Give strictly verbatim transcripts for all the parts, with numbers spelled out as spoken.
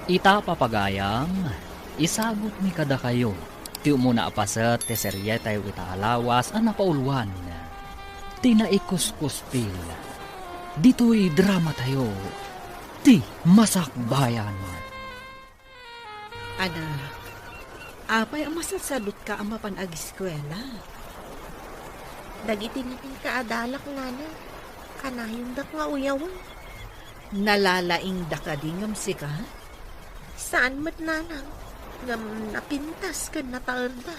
Ita, papagayam, isagutmi kadakayo ti umuna a paset ti serietayo ita a lawas a napauluan ti Naikuskuspil. Ditoy dramatayo, ti Masakbayan. Anak, apay a masadsadutka a mapan agiskuela? Dagiti napinkaadalak, nana, kanayondak nga uyawen. Nalalaingda kadi ngem sika? Saan met, nanang, ngem napintas ken nataerda.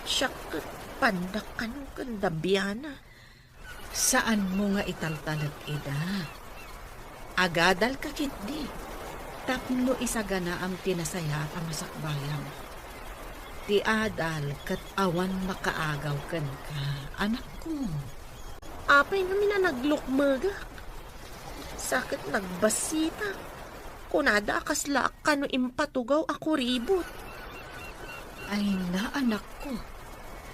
Siak ket pandak kano ken dabiana. Saanmo nga italtalek ida. Agadalka ketdi tapno isaganaam ti nasayaat a masakbayam. Ti adal ket awan makaagaw kenka, anakko. Apay ngamin a naglukmegak? Sa ket nagbasitak. Kunada a kaslaak kano impatugaw a kuribot. Ay na, anakko,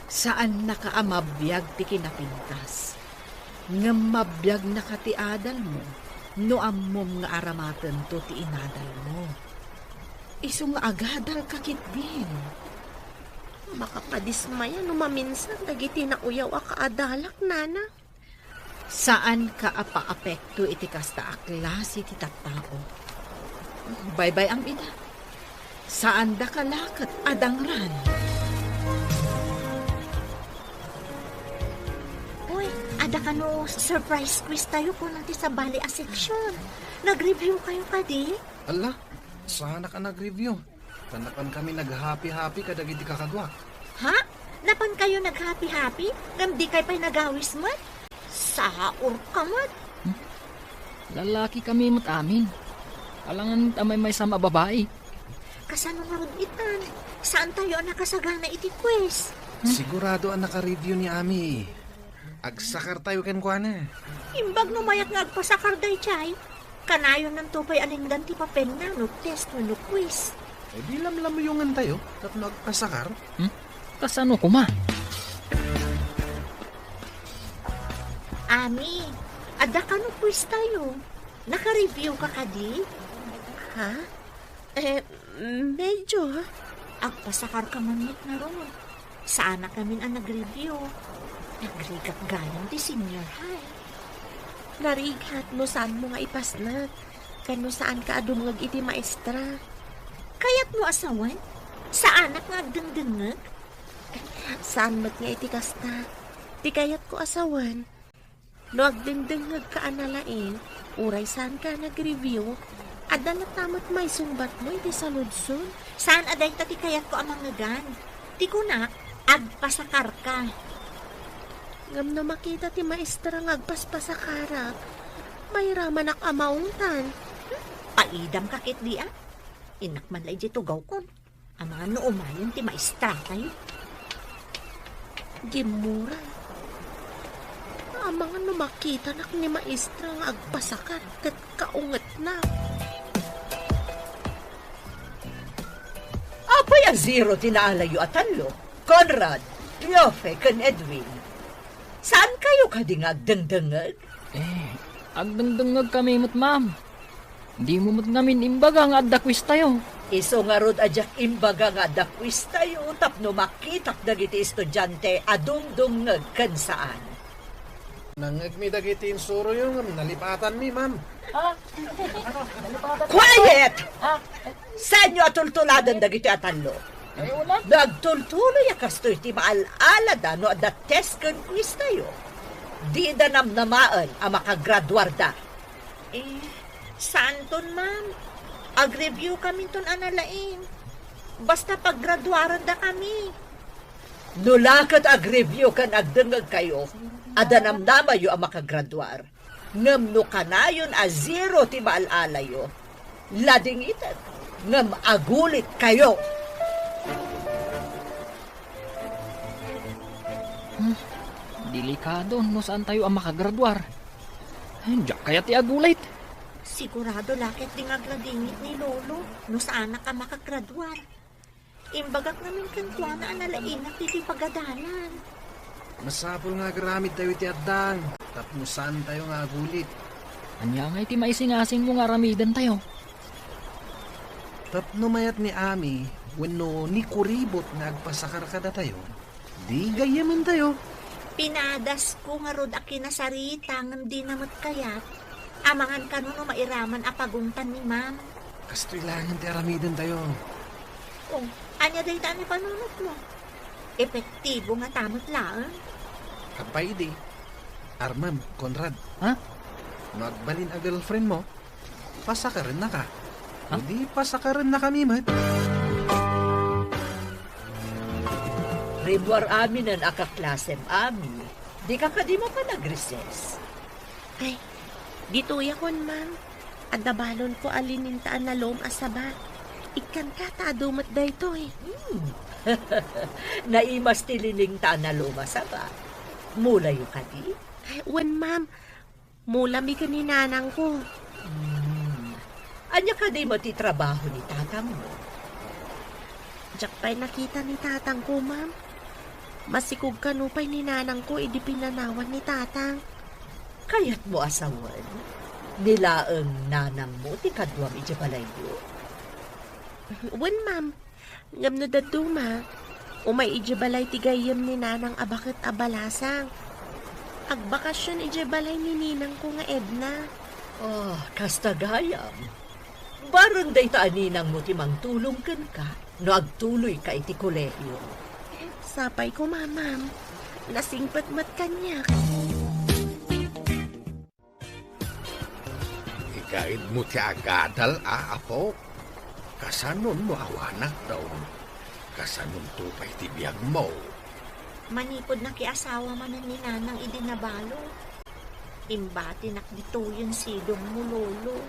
saannaka a mabiag ti kinapintas. Ngem mabiagnaka ti adalmo no ammom nga aramatento ti inadalmo. Isu nga agadalka ketdin. Makapadismaya no maminsan dagiti nauyaw a kaadalak, nana. Saanka a paapekto iti kasta a klase ti tattao. Baybay-am ida. Saandaka la ket a dangran. Uy, adda kano surprise quiz tayo kuno ti sabali a section. Nag-review kayo kadi? Ala, saanak a nag-review. Ta napankami naghapi-hapi kadagiti kakaduak. Ha? Napankayo naghapi-hapi? Ngem dikay pay nagawis met? Saurka met. Hmm? Lalaki kami met amin. Alangan met a maymaysa a babai. Kasano ngarud itan? Saantayo a nakasagana iti quiz? Hmm? Sigurado a naka-review ni Ami. Agsakartayo kenkuana. Imbag no mayak nga agpasakar daydiay, kanayonnanto pay a lenggan ti papenna no test wenno quiz. E di lamlamuyongantayo tapno agpasakar. Hmm? Kasano koma? Ami, adda kano quiz tayo? Naka-review ka kadi? Ha? Eh, medyo. Agpasakar ka man met ngarud. Saanak ngamin a nag-review. Nagrigak gayam ti senior high. Narigat no saanmo nga ipasnek, ken no saanka a dumngeg iti maestra. Kayatmo a sawen? Saanak nga agdengdengngeg? Saan met nga iti kasta. Ti kayatko a sawen, no agdengdengngegka a nalaing, uray saanka a nag-review, adda latta met maisungbatmo iti saludsod. Saan a dayta ti kayatko a mangngegan. Ti kunak, agpasakarka. Ngem no makita ti maestra nga agpaspasakarak, mairamanak a maungtan. Hmm? Paidamka ketdi a. Innak man la idiay tugawkon. Amangan no umayen ti maestratayo. Gimmura. Amangan no makitanak ni maestra nga agpasakar ket kaungetna. Apay a zero ti naalayo a tallo? Conrad, Cleofe, ken Edwin. Saankayo kadi nga agdengdengngeg? Eh, agdengdengngegkami met, ma'am. Dimo met ngamin imbaga nga adda quiz tayo. Isu ngarud a diak imbaga nga adda quiz tayo tapno makitak dagiti estudiante a dumdumngeg ken saan. Nangngegmi dagiti insuroyo ngem nalipatanmi, ma'am. Ha? Ano? Nalipatanmi? Quiet! Ha? Saanyo a tultuladen dagiti a tallo? Eh, wala. No agtultuloy a kastoy ti maal-alada no adda test ken quiz tayo, dida namnamaen a makagraduarda. Eh, saanton, ma'am? Agreview kaminton a nalaing. Basta paggraduarendakami. No la ket agreview ken agdengngegkayo, adda namnamayo a makagraduar. Ngem no kanayon a zero ti maal-alayo, ladingiten, ngem agulitkayo. Hmm, delikado no saantayo a makagraduar. Ay, diak kayat ti agulit. Sigurado la ketdi nga agladingit ni Lolo no saanak a makagraduar. Imbagak ngamin kenkuana a nalaingak iti pagadalan. Masapul nga agaramidtayo iti addang tapno saantayo nga agulit. Ania ngay ti maisingasingmo nga aramidentayo? Tapno mayat ni Ami wenno ni Kuribot nga agpasakar kadatayo, di gayyamen tayo. Pinadasko ngarud a kinasarita ngem dina met kayat. Amangan kano no mairaman a pagungtan ni Ma'am. Kastoy laengen ti aramiden tayo. Oh, ania dayta a panunotmo? Epektibo ngata met laeng. Apay idi, armem, Conrad. Ha? No agbalin a girlfriend mo, pasakarennaka. Ha? Idi pasakarennakami met. Rimmuar aminen a kaklasem, Ami. Dika kadi mapan agreses? Ay, ditoyak, Ma'am. Adda balonko a lininta a nalom a saba. Ikkanka ta adu met daytoy. Hmm. Naimas ti lininta a nalom a saba. Mulayo kadi? Ay, wen, Ma'am. Mulami ken ni nanangko. Hmm. Ania kadi met ti trabaho ni tatangmo? Diak pay nakita ni tatangko, Ma'am. Masikog kano pay ni nanangko idi pinanawan ni tatang. Kayatmo a sawen? Ni laeng nanangmo ti kaduam idiay balayyo? Wen, Ma'am. Ngem no dadduma, umay idiay balay ti gayyem ni nanang a baket a balasang. Agbakasion idiay balay ni ninangko nga Edna. Ah, kasta gayam. Bareng dayta a ninangmo ti mangtulong kenka no agtuloyka iti kolehio. Sapay koma, Ma'am. Nasingpet met kaniak. Igaedmo ti agadal, a, apo? Kasanon no awanak daw? Kasanonto pay ti biagmo? Manipud nakiasawa manen ni nanang idi nabalo. Imbatinak ditoyen sidongmo, Lolo.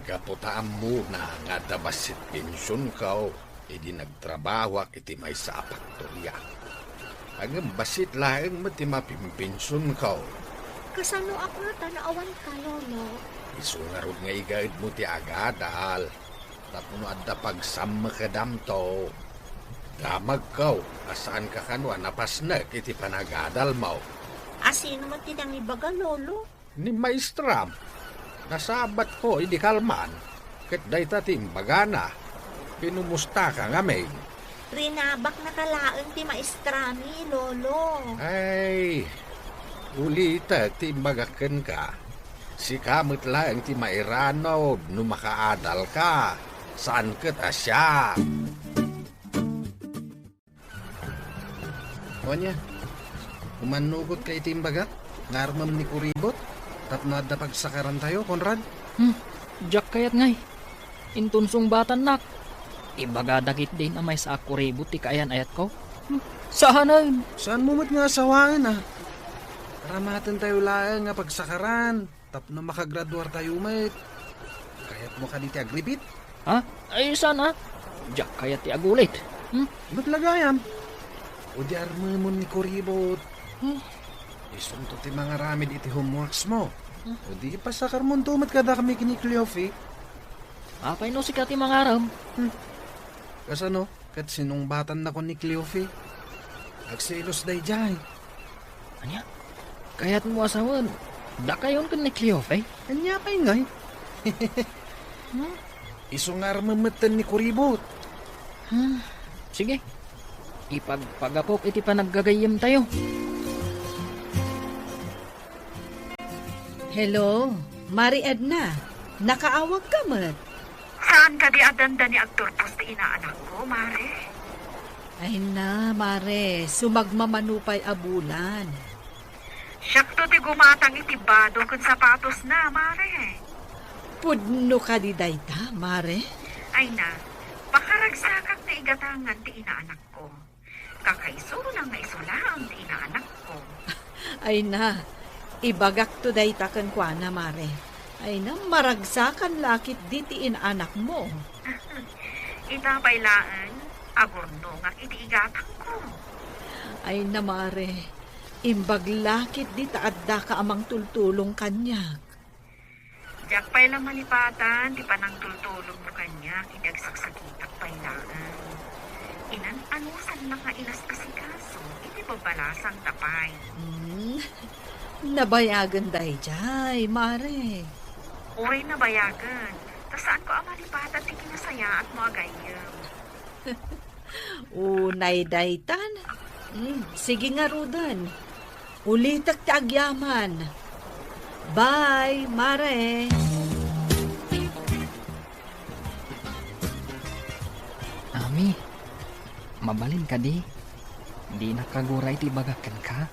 Gapu ta ammona nga adda bassit pensionko idi nagtrabahoak iti maysa a faktoria. Ngem bassit laeng met ti mapimpensionko. Kasanoak ngata no awanka, Lolo? Isu ngarud nga igaedmo ti agadal. Tapno adda pagsammekedamto, damagko a saanka kano a napasnek iti panagadalmo. A sino met ti nangibaga, Lolo? Ni maestram. Nasabatko idi kalman, ket dayta ti imbagana. Kinumustaka ngamin. Rinabaknaka laeng ti maestrami, Lolo. Ay, ulitek ti imbagak kenka. Sika met laeng ti mairanod no makaadalka. Saan ket a siak. O ania, umannugotka iti imbagak nga armem ni Kuribot tapno adda pagsakarantayo, Conrad? Hmm, diak kayat ngay. Inton sungbatannak, ibagada ketdin a maysa a kuribot ti kaayan-ayatko. Hmm, saanen. Saanmo met nga asawaen, a? Aramatentayo laeng nga pagsakaran. Tapno makagraduartayo met. Kayatmo kadi ti agripit? Ha? Ay, saan a? Diak kayat ti agulit. Hmm? Met la gayam. O di armemon ni Kuribot. Hmm? Isunto ti mangaramid iti homeworksmo. Hmm? O di ipasakarmonto met kadakami ken ni Cleofe. Apay no sika ti mangaram? Hmm. Kasano? Ket sinungbatannakon ni Cleofe. Agselos daydiay. Ania? Kayatmo a sawen, dakayon ken ni Cleofe? Ania pay ngay? Hmm? Isu nga armem metten ni Kuribot. Hmm. Sige. Ipagpagapok iti panaggagayyemtayo. Hello, Mari Edna. Nakaawagka met? Saan kadi a dandani agturpos ti inaanakko, Mare? Ay na, Mare, sumagmamano pay a bulan. Siakto ti gumatang iti bado ken sapatosna, Mare. Pudno kadi dayta, Mare? Ay na, pakaragsakak nga igatangan ti inaanakko. Kakaisuna nga isu laeng ti inaanakko. Ay na, ibagakto dayta kenkuana, Mare. Ay na, maragsakan la ketdi ti inaanakmo. Ita pay laeng, agurnongak iti igatangko. Ay na, Mare, imbag la ketdi ta addaka a mangtultulong kaniak. Diak pay la malipatan ti panangtultulongmo kaniak idi agsaksakitak pay laeng. Inan-anusannak nga inasasikaso iti babalasangta pay. Hmm, nabayagen daydiay, Mare. Uray nabayagen, Saanko a malipatan ti kinasayaatmo a gayyem. Unay daytan. Mm, sige ngaruden. Ulitek ti agyaman. Bye, Mare. Ami, mabalin kadi? Dinak agura iti ibagak kenka?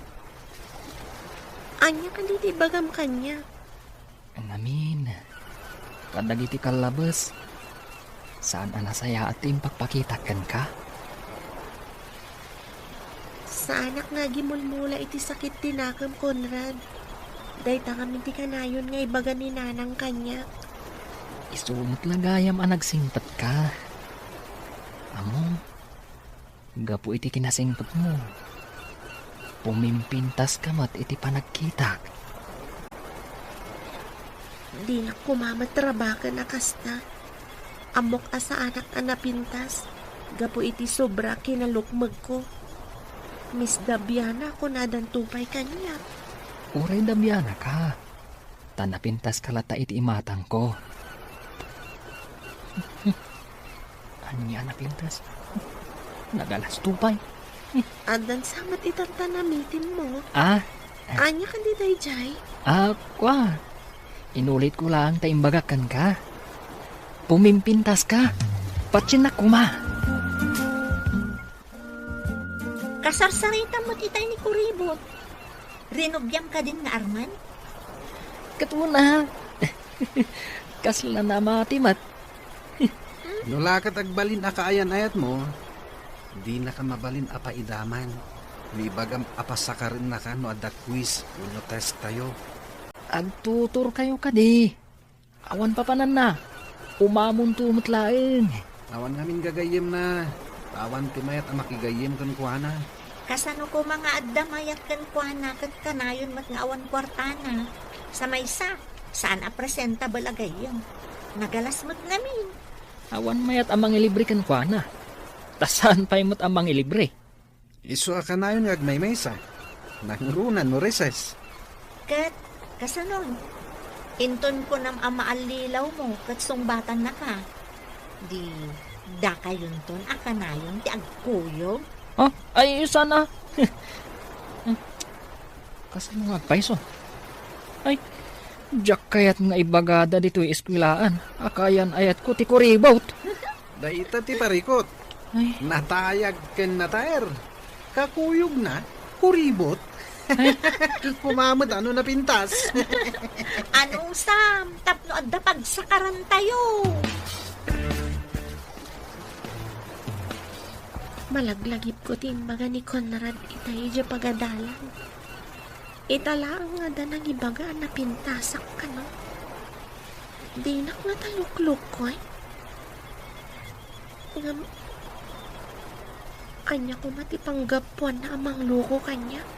Ania kadi ti ibagam kaniak? Ngamin, kadagiti kallabes, saan a nasayaat ti impakpakitak kenka? Saanak nga agimulmula iti sakit ti nakem, Conrad. Dayta ngamin ti kanayon nga ibaga ni Nanang kaniak. Isu met la gayam a nagsingpetka. Ammom, gapu iti kinasingpetmo, pumimpintaska met iti panagkitak. Dinak koma met rabaken a kasta. Ammok a saanak a napintas gapu iti sobra a kinalukmegko. Miss Dabiana, kunadanto pay kaniak. Uray Dabiana ka, ta napintaska latta iti imatangko. Ania a napintas? Nagalasto pay. Addan sa met itan ta namitinmo. Ah? Ania kadi daydiay? Ah, kua. Inulitko laeng ta imbagak kenka. Pumimpintaska. Patsiennak koma. Kasarsaritam met itay ni Kuribot. Rinubiam kadin nga Arman? Ket una. Kasla namati met. No la ket agbalin a kaayan-ayatmo, dinaka mabalin a paidaman no ibagam a pasakarennaka no adda quiz wenno test tayo. Agtuturkayo kadi. Awan papananna. Umamonto met laeng. Awan ngamin gagayyemna. Awan ti mayat a makigayyem kenkuana. Kasano koma nga adda mayat kenkuana ket kanayon met nga awan kuartana? Sa maysa, saan a presentable a gayyem. Nagalas met ngamin. Awan mayat a mangilibre kenkuana. Ta saan pay met a mangilibre. Isu a kanayon nga agmaymaysa. Nangruna no recess. Ket, kasano? Inton kunam a maallilawmo ket sungbatannaka, di dakayonton a kanayon ti agkuyog? Ah, ay, sana. Kasano nga agpayso? Ay, diak kayat nga ibagada ditoy eskwelaan a kaayan-ayatko ti kuribot. Dayta ti parikut. Ay. Natayag ken nataer. Kakuyogna, kuribot. Ay. Kumamet ano napintas. Ano, Sam? Tapno adda pagsakarantayo. Malaglagipko ti imbaga ni Conrad itay idiay pagadalan. Ita laeng nga adda nangibaga a napintasak kano. Dinak ngata luklukoy. Ngem, ania koma ti panggapuanna a mangluko kaniak?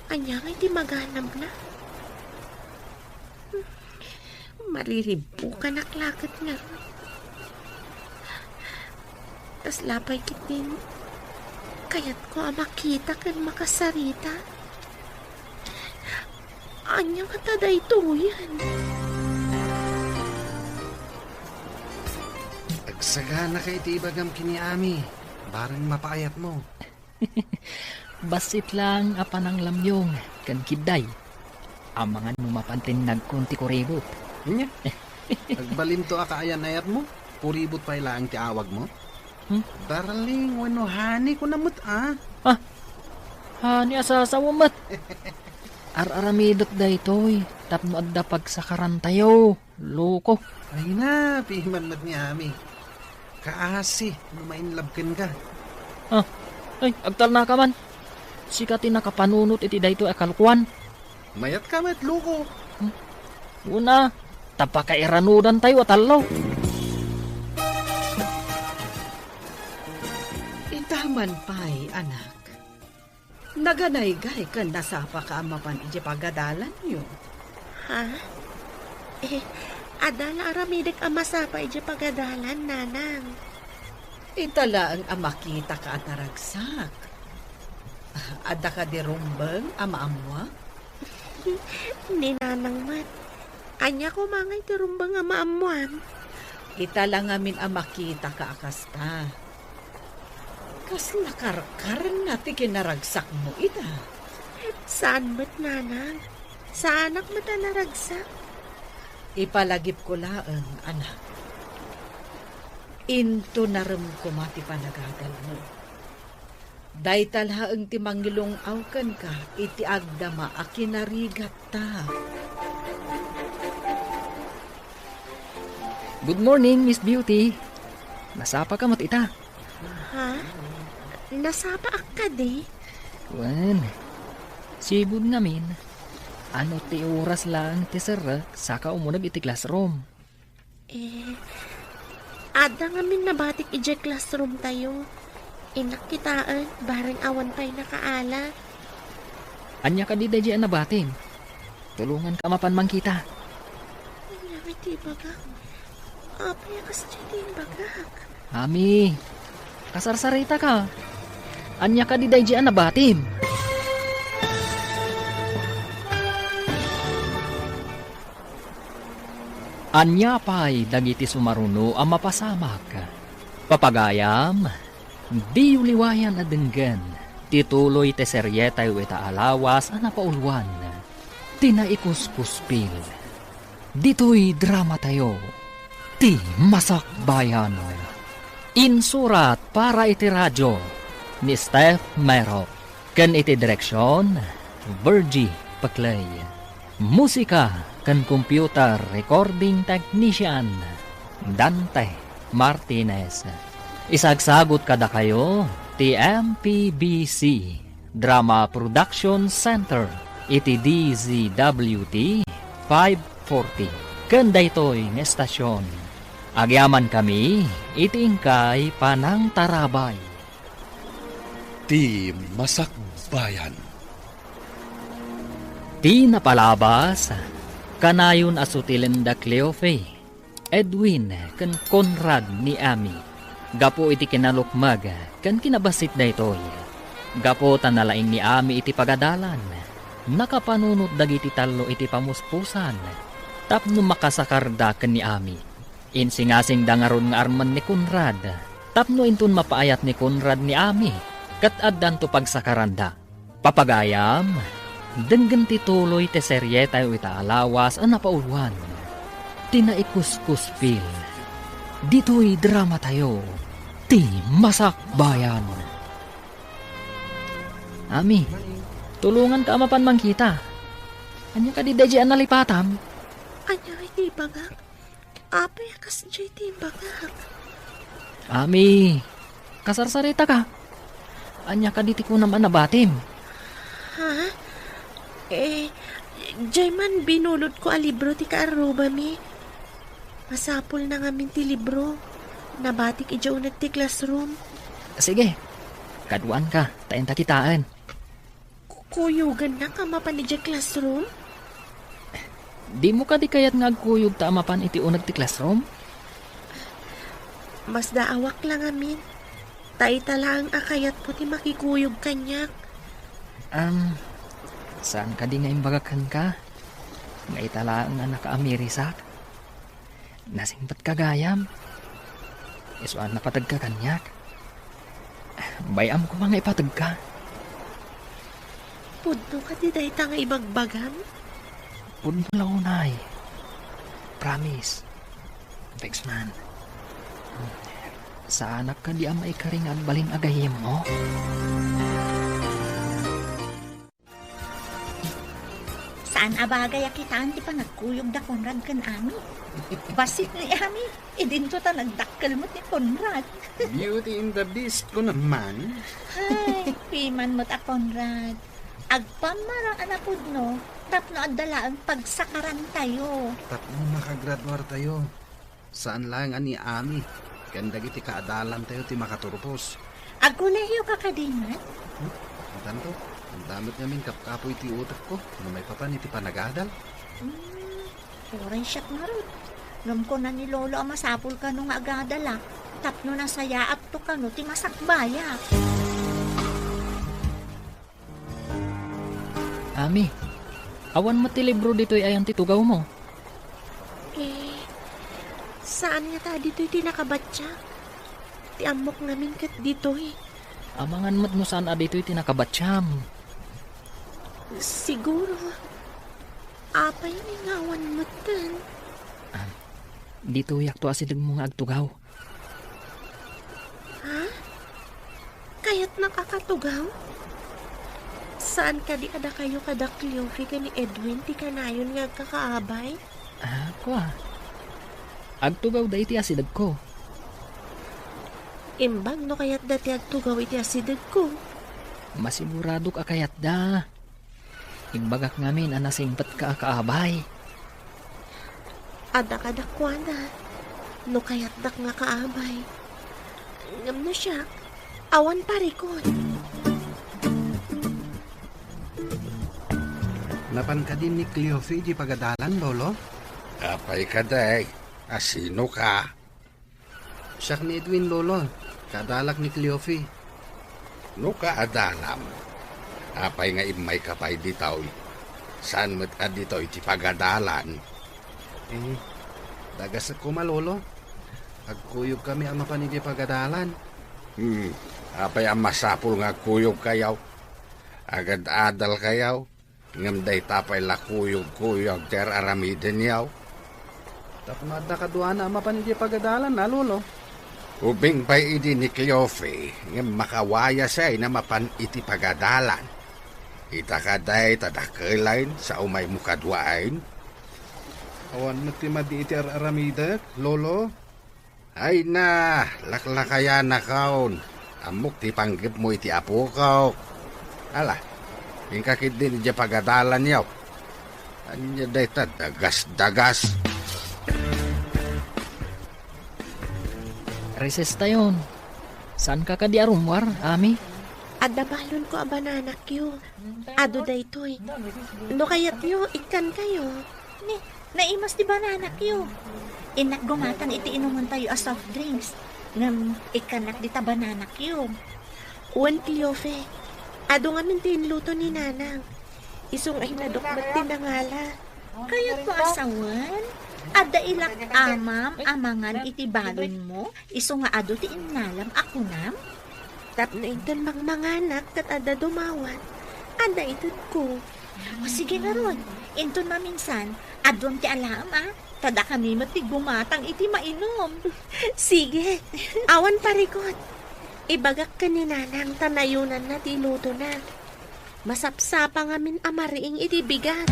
Ania ngay ti maganabna? Mariribbukanak la ket ngarud. Kasla pay ketdin kayatko a makita ken makasarita. Ania ngata daytoyen? Agsaganaka iti ibagam ken ni Ami, bareng mapaayatmo. Bassit laeng a pananglamyong ken kidday. Amangan no mapan ti nagkun ti kuribot. Ania? Agbalinto a kaayan-ayatmo? Kuribot pay laeng ti awagmo? Hmm? Darling wenno honey, kuna met a. Ah, honey a sasawa met. Ar-aramidek daytoy tapno adda pagsakarantayo. Loko. Ay na, piman met ni Ami. Kaasi no ma-inlove kenka. Ah, ay, agtalnaka man. Sika ti nakapanunot iti daytoy a kalokoan. Mayatka met, loko. Hmm. Una, ta pakairanudantayo a tallo. Ita man pay, anak. Naganaygay ken nasapaka a mapan idiay pagadalanyo. Ha? Eh, adda la aramidek a masapa idiay pagadalan, Nanang. Ita laeng a makitaka a naragsak. Adda kadi rumbeng a maammuak? Ni Nanang met, Ania koma ngay ti rumbeng a maammoam? Ita la ngamin a makitaka a kasta. Kasla karkarna ti kinaragsakmo ita. Saan met, nanang. Saanak met a naragsak. Ipalagipko laeng, anak. Intonarem koma ti panagadalmo. Dayta laeng ti mangilung-aw kenka iti agdama a kinarigatta. Good morning, Miss Beauty. Nasapaka met ita? Ha? Nasapaak kadi? Wen, sibud ngamin. Ano ti oras laeng ti serrek saka umuneg iti classroom? Eh, adda ngamin nabatik idiay classroom tayo. Innak kitaen, bareng awan pay nakaala. Ania kadi daydiay a nabatim? Tulonganka a mapan mangkita. Ania ti ibagak? Apay a kasdiay ti imbagak? Ami, kasarsaritaka. Ania kadi daydiay a nabatim? Ania pay dagiti sumaruno a mapasamak? Papagayam, diyo liwayan a denggen ti tuloy ti serietayo ita a lawas a napauluan, ti Naikuskuspil. Ditoy dramatayo, ti Masakbayan. Insurat para iti radio ni Steph Mero. Ken iti direksion, Virgie Paclay. Musika ken computer recording technician, Dante Martinez. Isagsagut kadakayo ti M P B C Drama Production Center iti D Z W T five forty. Ken daytoy nga estasyon, agyamankami iti inkay panangtarabay. Ti Masakbayan. Ti napalabas, kanayon a sutilen da Cleofe, Edwin, ken Conrad ni Ami. Gapu iti kinalukmeg ken kinabassit daytoy, gapu ta nalaing ni Ami iti pagadalan, nakapanunot dagiti tallo iti pamuspusan tapno makasakarda ken ni Ami. Insingasingda ngarud nga armen ni Conrad, tapno inton mapaayat ni Conrad ni Ami, ket addanto pagsakaranda. Papagayam, denggen ti tuloy ti serietayo ita a lawas a napauluan, ti Naikuskuspil. Ditoy dramatayo, ti Masakbayan. Ami, tulonganka a mapan mangkita. Ania kadi daydiay a nalipatam? Ania iti ibagak? Apay a kasdiay ti imbagak? Ami, kasarsaritaka. Ania kadi ti kunam a nabatim? Ha? Eh, diay man binulotko a libro ti kaarrubami. Masapulna ngamin ti libro. Nabatik idiay uneg ti classroom. Sige, kaduanka, ta inta kitaen. Ku-, kuyogannak a mapan idiay classroom? Dimo kadi kayat nga agkuyog ta a mapan iti uneg ti classroom? Masdaawak la ngamin. Ta ita laeng a kayatko ti makikuyog kaniak. Am, saan kadi nga imbagak kenka nga ita laeng a nakaamirisak? Nasingpetka gayam. Isu a napategka kaniak. Bay-am koma nga ipategka. Pudno kadi dayta nga ibagbagam? Pudno la unay. Promise. Thanks, man. Saanak kadi a maikari nga agbalin a gayyemmo? Saan a bagay a kitaen ti panagkuyog da Conrad ken Ami. Bassit ni Ami, idinto ta nagdakkel met ni Conrad. Beauty and the Beast ko naman. Ay, piman met a Conrad. Agpammarang a napudno, tapno adda laeng pagsakarantayo. Tapno makagraduartayo. Saan laeng a ni Ami ken dagiti kaadalantayo ti makaturpos. Agkolehiyoka kadi met? Hmm? Intanto, adda met ngamin kapkapoy ti utekko no maipapan iti panagadal. Hmm, uray siak ngarud. Ngem kuna ni Lolo a masapul kano nga agadalak tapno nasayaatto kano ti masakbayak. Ami, awan met ti libro ditoy ayan ti tugawmo. Saan ngata a ditoy ti nakabatiak? Ti ammok ngamin ket ditoy. Amangan met no saan a ditoy ti nakabatiam. Siguro. Apay ni nga awan metten? Ah, ditoyakto a sidegmo nga agtugaw. Ha? Kayatnak a katugaw? Saan kadi a dakayo kada Cleofe ken ni Edwin ti kanayon nga agkakaabay? Ah, kua. Agtugawda iti asidegko. Imbag no kayatda ti agtugaw iti asidegko. Masiguradok a kayatda. Imbagak ngamin a nasingpetka a kaabay. Adda kadakuada, no kayatdak nga kaabay. Ngem no siak, awan parikut. Napan kadi ni Cleofe idiay pagadalan, Lolo? Apay kadi? A sinoka? Siak ni Edwin, Lolo. Kaadalak ni Cleofe. No kaadalam, apay nga immayka pay ditoy? Saan met a ditoy ti pagadalan? Eh, dagasek koma, Lolo. Agkuyogkami a mapan idiay pagadalan. Hmm, apay a masapul nga agkuyogkayo? Agad-adalkayo? Ngem dayta pay la kuyog-kuyog ti ar-aramidenyo. Tapno adda kaduana a mapan idiay pagadalan, a, Lolo. Ubing pay idi ni Cleofe, ngem makawayasay a mapan iti pagadalan. Ita kadi ta dakelayn sa umaymo kaduain? Awan met ti madi iti ar-aramidek, Lolo. Ay na, laklakayanakon. Ammok ti panggepmo iti apokok. Ala, inka ketdin idiay pagadalanyo. Ania dayta dagas-dagas? Recess tayon. Saanka kadi a rummuar, Ami? Adda balonko a bananakyo. Adu daytoy. No kayatyo, ikkankayo. Ni, naimas ti bananakyo. Innak gumatang iti inumentayo a soft drinks. Ngem ikkannak dita bananakyo. Wen, Cleofe, adu ngamin ti inluto ni Nanang. Isu nga inadok met ti nangala. Kayatmo a sawen? Adda ilak amam a mangan iti balonmo, isu nga adu ti innalam a kunam? Tapno inton mangmanganak ket adda dumawat, adda itedko. O, sige ngarud, inton maminsan, aduam ti alaem, a? Ta dakami met ti gumatang iti mainum. Sige, awan parikut. Ibagak ken ni Nanang ta nayonanna ti ilutona. Masapsapa ngamin a mariing iti bigat.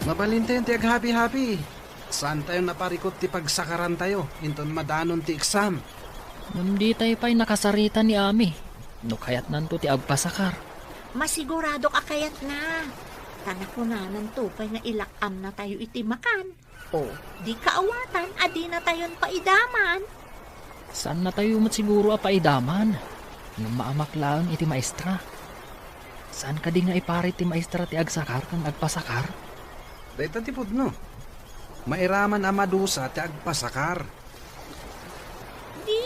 Mabalintayon ti aghabi-habi. Saantayon a parikut ti pagsakarantayo inton madanon ti eksam. Ngem ditay pay nakasarita ni Ami. No kayatnanto ti agpasakar. Masiguradok a kayatna. Ta nakunananto pay nga ilak-amnatayo iti makan. O, di kaawatan a dinatayon paidaman. Saannatayo met siguro a paidaman. Ngem maamak laeng iti maestra. Saan kadi nga iparit ti maestra ti agsakar ken agpasakar? Dayta ti pudno. Mairaman a madusa ti agpasakar. Di,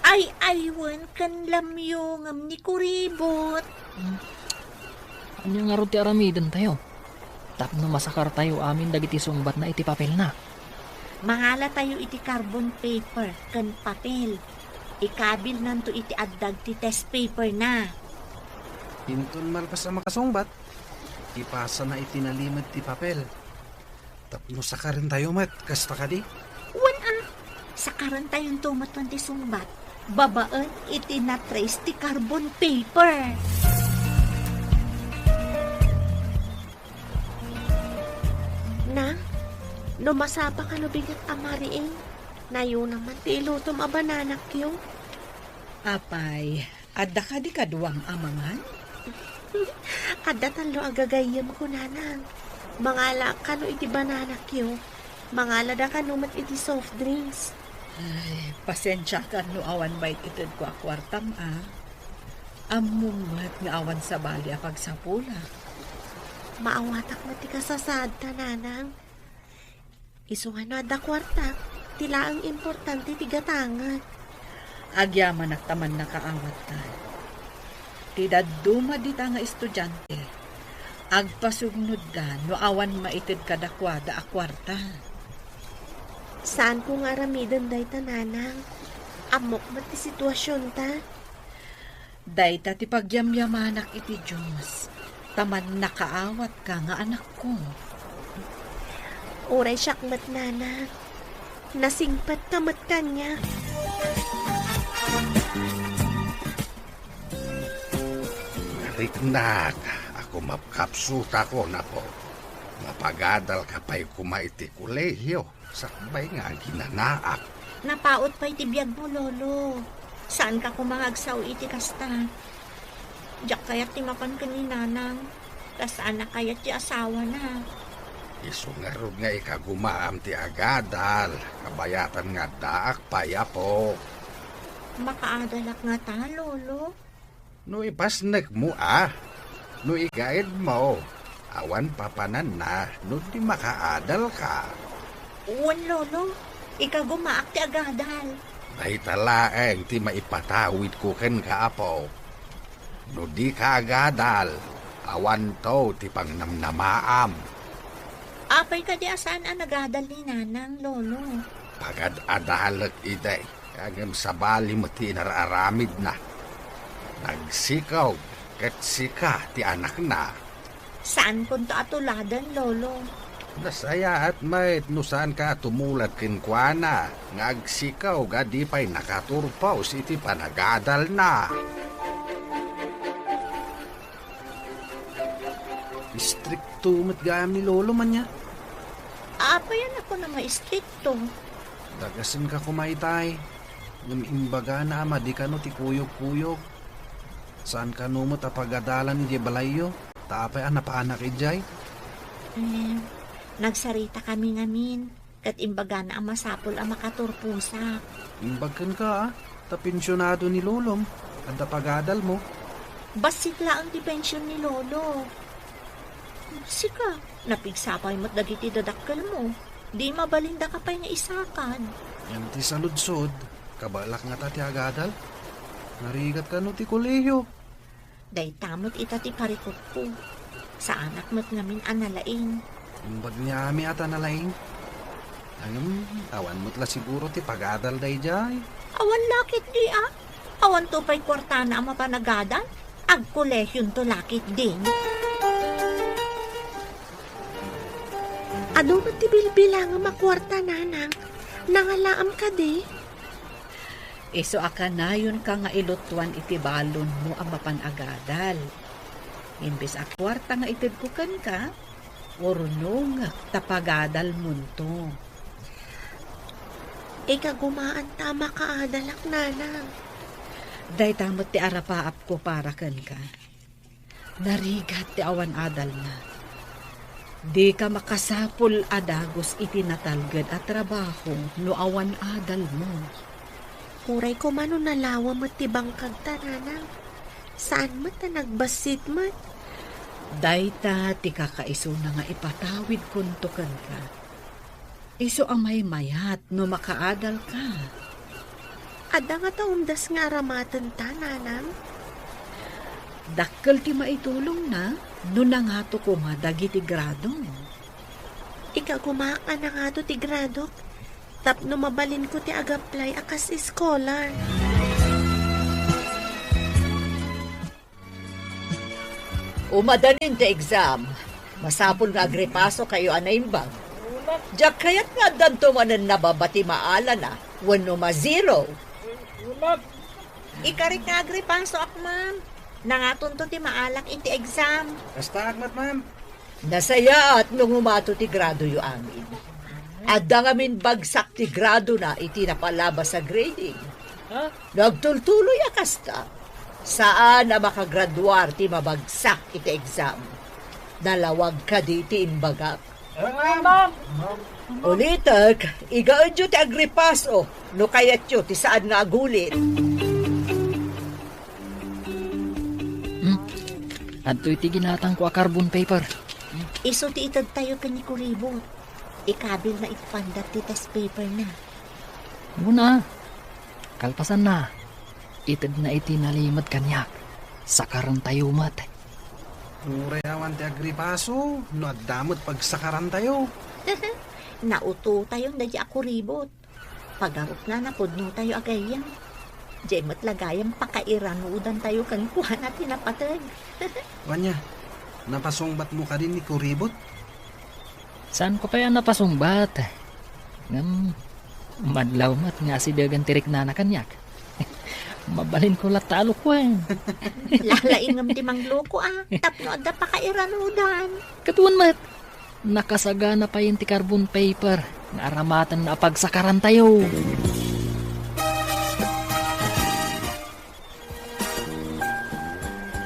ay-aywen ken lamyo ngem ni kuribot. Hmm. Ania ngarud ti aramidentayo tapno masakartayo amin dagiti sungbatna iti papelna? Mangalatayo iti carbon paper ken papel. Ikabilnanto iti addag ti test paperna. Inton malpas a makasungbat, ipasana iti nalimed ti papel. Tapno sakarentayo met, kasta kadi? Wen a, sakarentayonto met wen ti sungbat babaen iti na-trace ti carbon paper. Na, no masapa kano bigat a mariing, nayonam man ti ilutom a bananakyo. Apay, adda kadi kaduam a mangan? Adda tallo a gagayyemko, Nanang. Mangalaak kano iti bananakyo. Mangalada kano met iti soft drinks. Ay, pasensiakan no awan baybay itedko a kuartam, a. Ammom met nga awan sabali a pagsapulak. Maawatak met ti kasasaadta, Nanang. Isu nga no adda kuartak, ti laeng importante ti gatangek. Agyamanak ta mannakaawattan. Ti dadduma dita nga estudiante, Agpasugnodda no awan maited kadakuada a kuarta. Saanko nga aramiden dayta, nanang. Ammok met ti situasionta. Dayta ti pagyamyamanak iti Dios, ta mannakaawatka nga anakko. Uray siak met, nanang. Nasingpetka met kaniak. Nariknak a kumapkapsutakon, apo. Mapagadalka pay koma iti kolehio, sakbay nga aginanaak. Napaut pay ti biagmo, Lolo. Saanka koma nga agsao iti kasta. Diak kayat ti mapan ken ni Nanang. Ta saan a kayat ti asawana. Isu ngarud nga ikagumaam ti agadal, kabayatan nga addaak pay, apo. Makaadalak ngata, Lolo? No ipasnekmo a, no igaedmo, awan papananna no di makaadalka. Wen, Lolo, ikagumaak ti agadal. Dayta laeng ti maipatawidko kenka, apo. No dika agadal, awanto ti pangnamnamaam. Apay kadi a saan a nagadal ni Nanang, Lolo? Pagad-adalek idi, ngem sabali met ti inar-aramidna. Nagsikog ket sika ti anakna. Saankonto a tuladen, Lolo. Nasayaat met no saanka a tumulad kenkuana nga agsikog a di pay nakaturpos iti panagadalna. Istrikto met gayam ni Lolo man nia. Apay a kunam a istrikto? Dagasenka koma itay, ngem imbagana a madi kano ti kuyogkuyog. Saan kano met a pagadalan idiay balayyo, ta apay a napaanak idiay? Eh, nagsaritakami ngamin, ket imbagana a masapul a makaturposak. Imbag kenka, a, ta pensionado ni Lolom, adda pagadalmo. Bassit laeng ti pension ni Lolo. Sika, napigsa pay met dagiti dadakkelmo. Di mabalindaka pay nga isakad. Ngem ti saludsod, kabaelak ngata ti agadal? Narigat kano ti kolehiyo? Dayta met ita ti parikutko. Saanak met ngamin a nalaing. Imbag ni Ami a ta nalaing. Ngem, awan met la siguro ti pagadal daydiay. Awan la ketdi a. Awanto pay kuartana a mapanagadal. Agkolehionto la ketdin. Adu met ti bilbilangem a kuarta, Nanang. Nangalaam kadi? Isu a kanayonka nga ilutuan iti balonmo a mapan agadal. Imbes a kuarta nga itedko kenka, urnongek ta pagadalmonto. Ikagumaanta a makaadalak, Nanang. Dayta met ti arapaapko para kenka. Narigat ti awan adalna. Dika makasapul a dagus iti natalged a trabaho no awan adalmo. Uray koma no nalawa met ti bangkagta, Nanang. Saan met a nagbassit met. Dayta ti kakaisuna nga ipatawidkonto kenka. Isu a maymayat no makaadalka. Adda ngata umdas nga aramatenta, Nanang? Dakkel ti maitulongna no nangato koma dagiti grado. Ikagumaak a nangato ti gradok tapno mabalinko ti ag-apply a kas scholar. Umadanin ti exam. Masapul nga agripasokayo a naimbag. Diak kayat nga addanto manen nababa ti maalana wenno ma-zero. Ikarik nga agripasoak, ma'am. Nangatonto ti maalak iti exam. Kastaak met, ma'am. Nasayaat no ngumato ti gradoyo amin. Adda ngamin bagsak ti gradona iti napalabas a grading. Ha? No agtultuloy a kasta, saan a makagraduar ti mabagsak iti exam. Nalawag kadi ti imbagak? Ma'am! Ulitek, igaedyo ti agripaso no kayatyo ti saan nga agulit. Hmm. Adtoy ti ginatangko a carbon paper. Isu ti itedtayo ken ni Kuribot. Ikabilna iti pandat ti test paperna. Una, kalpasanna, itedna iti nalimed kaniak. Sakarentayo met. Uray awan ti agripaso, no adda met pagsakarantayo. Nautotayon daydi a kuribot. Pagarupna, napudnotayo a gayyem. Diay met la gayam pakairanudantayo kenkuana ti napateg. Wen aya, napasungbatmo kadi ni kuribot? Saanko pay a napasungbat. Ngem, madlaw met nga asidegen ti riknana kaniak. Mabalinko latta a lukuen. Lalaing ngem ti mangloko a, tapno adda pakairanudan. Ket wen met, nakasagana payen ti carbon paper nga aramatenna a pagsakarantayo.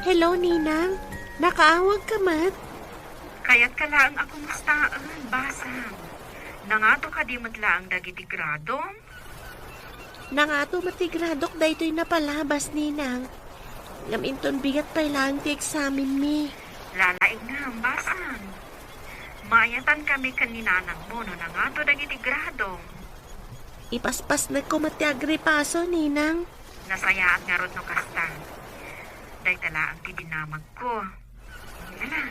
Hello, Ninang. Nakaawagka met? Kayatka laeng a kumustaen, basang. Nangato kadi met laeng dagiti gradom? Nangato met ti gradok daytoy napalabas, Ninang. Ngem inton bigat pay laeng ti eksamenmi. Lalaingem, basang. Maayatankami ken ni nanangmo no nangato dagiti gradom. Ipaspasnekko met ti agripaso, Ninang. Nasayaat ngarud no kasta. Dayta laeng ti dinamagko. Ala,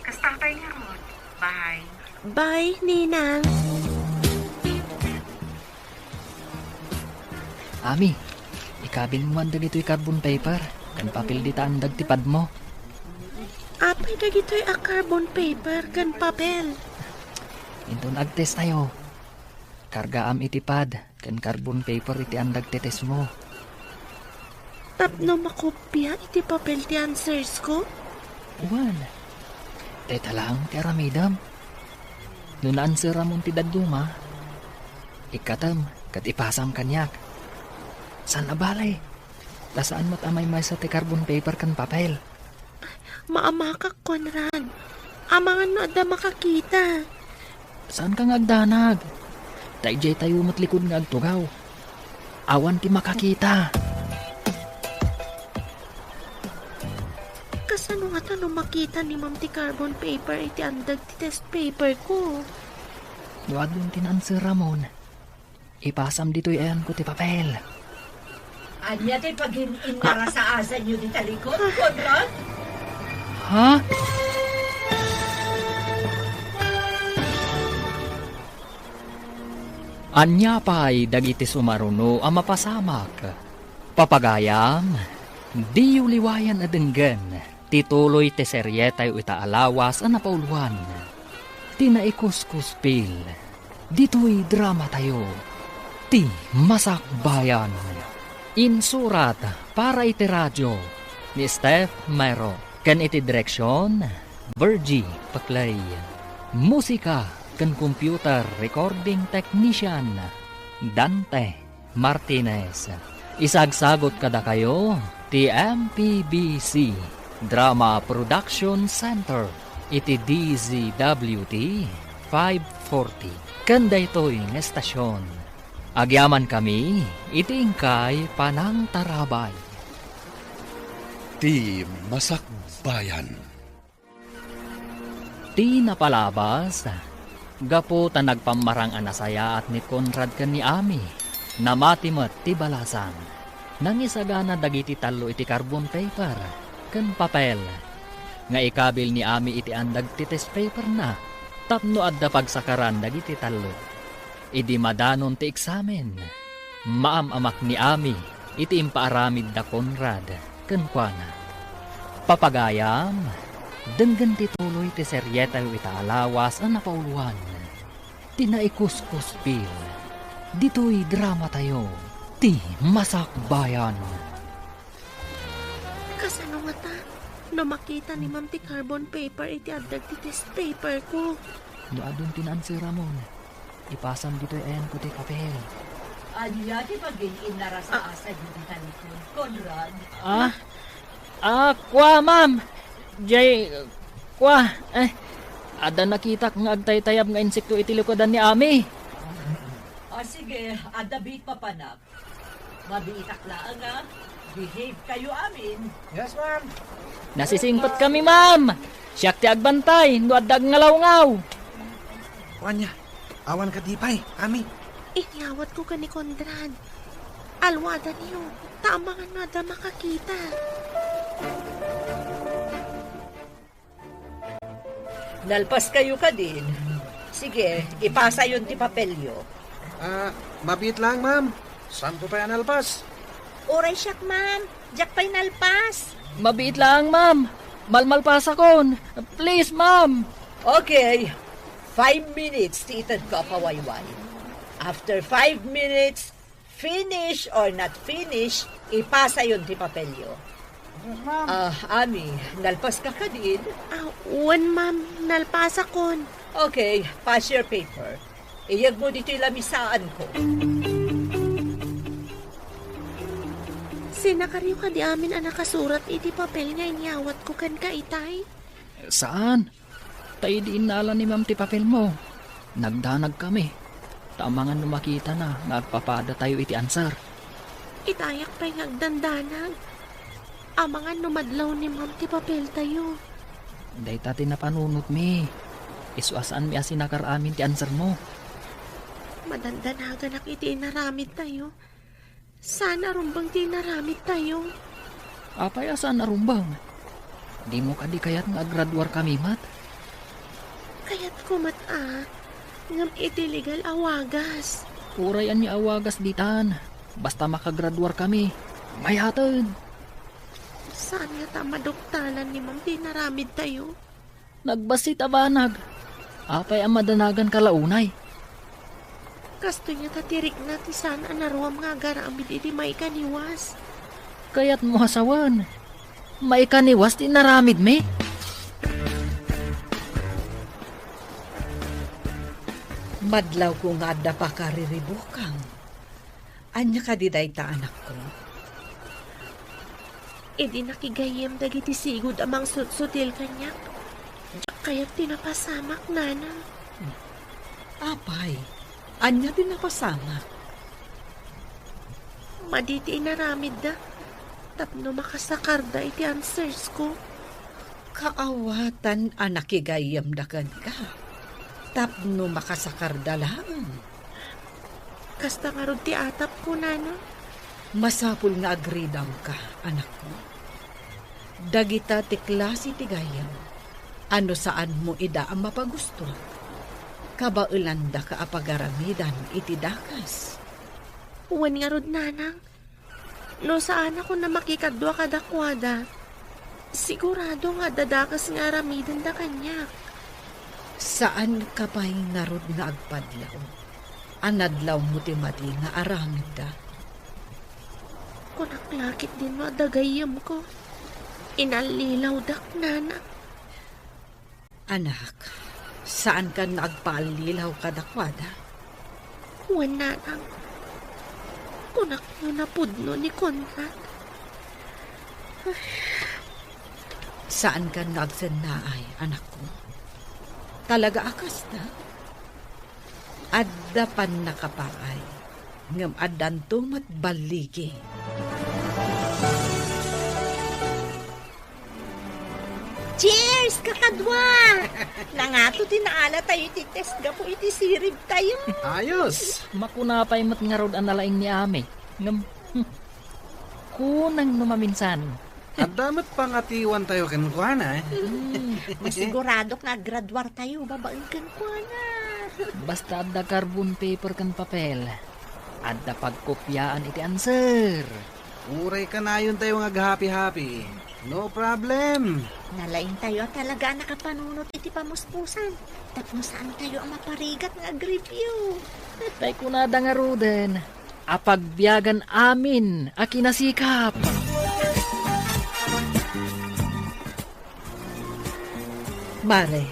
kasta pay ngarud. Bye. Bye, Ninang. Ami, ikabilmo man dagitoy carbon paper ken papel dita andeg ti padmo. Apay dagitoy a carbon paper ken papel? Inton agtestayo, kargaam iti pad ken carbon paper iti andeg ti testmo. Tapno makopia iti papel ti answers ko? Wen, dayta laeng ti aramidem. No na-answeramon ti dadduma, ikkatem ket ipasam kaniak. Saan a bale, ta saan met a maymaysa ti carbon paper ken papel. Maamakak, Conrad. Amangan no adda makakita. Saanka nga agdanag. Ta idiay tayo met likud nga agtugaw. Awan ti makakita. Kasano ngata no makita ni Ma'am ti carbon paper iti andeg ti test paper ko? No adun ti naansweramon, ipasam ditoy ayanko ti papel. Ania ti pagin-innarasaasanyo dita likod, Conrad? Ha? Ania pay dagiti sumaruno a mapasamak? Papagayam, diyo liwayan a denggen ti tuloy ti serietayo ita a lawas a napauluan, ti Naikuskuspil, ditoy dramatayo, ti Masakbayan. Insurat para iti radio ni Steph Mero, ken iti direksion, Virgie Paclay. Musika ken computer recording technician, Dante Martinez. Isagsagot kadakayo ti M P B C Drama Production Center iti D Z W T five forty ken daytoy nga estasion. Agyamankami iti inkay panangtarabay. Ti Masakbayan. Ti napalabas, gapu ta nagpammarang a nasayaat ni Conrad ken ni Ami, namati met ti balasang. Nangisagana dagiti tallo iti carbon paper ken papel nga ikabil ni Ami iti andeg ti test paperna tapno adda pagsakaran dagiti tallo. Idi madanon ti eksamen, maam-amak ni Ami iti impaaramid da Conrad kenkuana. Papagayam, denggen ti tuloy ti serietayo ita a lawas a napauluan, ti Naikuskuspil, ditoy dramatayo, ti Masakbayan. Kasano ngata no makita ni Ma'am ti carbon paper iti andeg ti test paper ko? No adun ti naansweramon, ipasam ditoy ayanko ti papel. Ania ti pagin-innarasaasanyo dita likod, Conrad? Ah? Ah, kua, ma'am. Jay, kua, eh, adda nakitak nga agtaytayab nga insekto iti likudan ni Ami. Ah, sige, adda biit papanak. Mabiitak laeng a behave kayo amin. Yes, ma'am. Nasisingpet kami, ma'am. Siak ti agbantay no adda agngalawngaw. Ania, awan kadi pay, Ami? Inyawat ko ken ni Conrad. Alwadaniyo, ta amangan no adda makakita. Nalpaskayo kadin? Sige, ipasayon ti papelyo. Ah, mabiit lang, ma'am. Saanko pay a nalpas? Uray siak, ma'am. Diak pay nalpas. Mabiit lang, ma'am. Malmalpasakon. Please, ma'am. Okay. Five minutes ti itedko a pawayway. After five minutes, finish or not finish, ipasayon ti papelyo. Yes, ma'am. Ah, Ami, nalpaska kadin? Ah, wen, ma'am. Nalpasakon. Okay, pass your paper. Iyegmo ditoy lamisaanko. Sinakaryo kadi amin a nakasurat iti papel nga inyawatko kenka itay? Saan? Ta idi innala ni ma'am ti papelmo, nagdanagkami. Ta amangan no makitana nga agpapadatayo iti answer. Itayak pay nga agdandanag. Amangan no madlaw ni ma'am ti papeltayo. Dayta ti napanunotmi. Isu a saanmi a sinakar amin ti answermo. Madandanaganak iti inaramidtayo. Saan a rumbeng ti inaramidtayo. Apay a saan a rumbeng? Dimo kadi kayat nga agraduarkami met? Kayatko met a, ngem iti legal a wagas. Uray ania a wagas ditan, basta makagraduarkami, mayaten. Saan ngata a maduktalan ni ma'am ti inaramidtayo? Nagbassit a banag. Apay a madanaganka la unay? Kastoy ngata ti rikna ti saan a naruam nga agaramid iti maikaniwas. Kayatmo a sawen, maikaniwas ti inaramidmi? Madlawko nga adda pakariribukam. Ania kadi dayta, anakko? Idi nakigayyem dagiti sigud a mangsutsutil kaniak, diak kayat ti napasamak, Nana. Apay, ania ti napasamak? Madi ti inaramidda tapno makasakarda iti answersko. Kaawatan a nakigayyemda kenka tapno makasakarda laeng. Kasta ngarud ti atapko, Nana. Masapul nga agridamka, anakko. Dagita ti klase ti gayyem a no saanmo ida a mapagusto, kabaelandaka a pagaramidan iti dakes. Wen ngarud, Nanang, no saanakon a makikadua kadakuada, sigurado nga adda dakes nga aramidenda kaniak. Saanka pay ngarud nga agpadlaw a nadlawmo ti madi nga aramidda? Kunak la ketdin no adda gayyemko, inallilawdak, Nana. Anak, saankan nga agpaallilaw kadakuada? Wen, Nanang. Kunak no napudno ni Conrad. Ay. Saankan nga agsennaay, anakko. Talaga a kasta? Adda pannakapaay, ngem addanto met balligi. Cheers, kakadua! Nangato ti naalatayo iti test gapu iti siribtayo. Ayos! Makuna pay met ngarud a nalaing ni Ami. Ngem, hmm, kunang no maminsan. Adda met pangatiwantayo kenkuana, eh. Hmm, masiguradok nga aggraduartayo babaen kenkuana. Basta adda carbon paper ken papel, adda pagkopiaan iti answer. Uray kanayontayo nga aghapi-hapi. No problem. Nalaingtayo a talaga a nakapanunot iti pamuspusan tapno saantayo a maparigat nga agreview. Tay kunada ngaruden, a pagbiagan amin a kinasikap. Mare,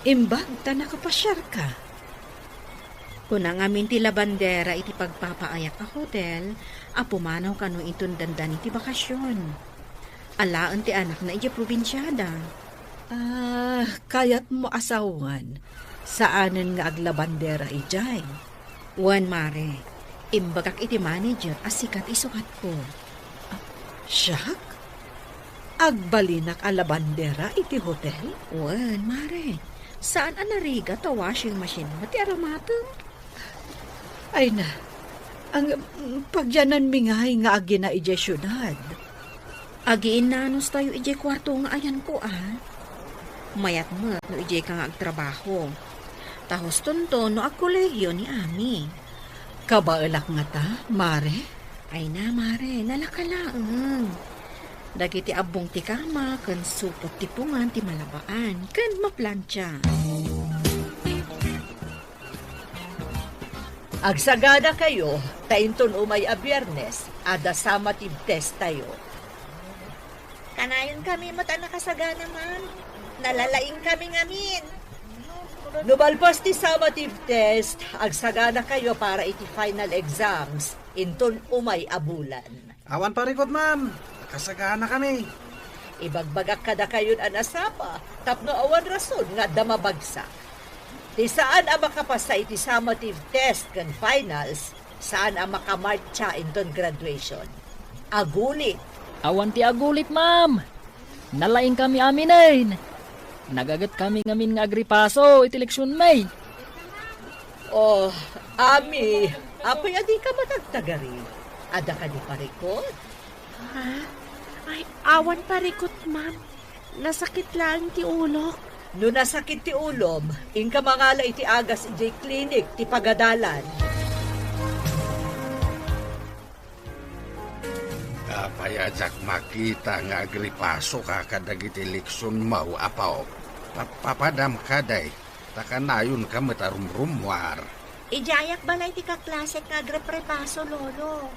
imbag ta nakapasiarka. Kuna ngamin ti labandera iti pagpapaayak a hotel a pumanaw kano inton dandani ti bakasion. Alaen ti anakna idiay probinsiada. Ah, kayatmo a sawen, saanen nga aglabandera idiay? Wen, mare, imbagak iti manager a sikat isukatko. Ah, siak? Agbalinak a labandera iti hotel? Wen, mare, saan a narigat ta washing machine mo ti aramatem? Ay na, ang, mm, pagyananmi ngay nga agina idiay siudad. Agiinnanos tayo idiay kuarto nga ayanko, a. mayat met no idiayka nga agtrabaho. Ta hustonto no agkolehiyo ni Ami. Kabaelak ngata, Mare? Ay na, Mare, nalaka laeng. Dagiti abbong ti kama ken supot ti pungan ti malabaan ken maplantia. Agsaganakayo, ta inton umay a Biyernes, adda summative test tayo. Kanayon kami met a nakasagana, ma'am. Nalalaing kami ngamin. No malpas ti summative test, agsaganakayo para iti final exams, inton umay a bulan. Awan parikut, ma'am. Nakasagana kami. Ibagbagak kadakayon a nasapa, tapno awan rason nga adda mabagsak. Ti saan a makapasa iti summative test ken finals, saan a makamartsa inton graduation. Agulit. Awan ti agulit, ma'am. Nalaing kami aminen. Nagaget kami ngamin nga agripaso iti leksionmi. Oh, Ami, apay a dika matagtagari? Adda kadi parikut? Ha? Ay, awan parikut, ma'am. Nasakit laeng ti ulok. No nasakit ti ulom, inka mangala iti agas idiay klinik ti pagadalan. Apay a diak makita nga agripasoka kadagiti leksionmo, apo? Papapadam kadi, ta kanayonka met a rumrummuar. Idiayak balay ti kaklasek nga agreprepaso, Lolo.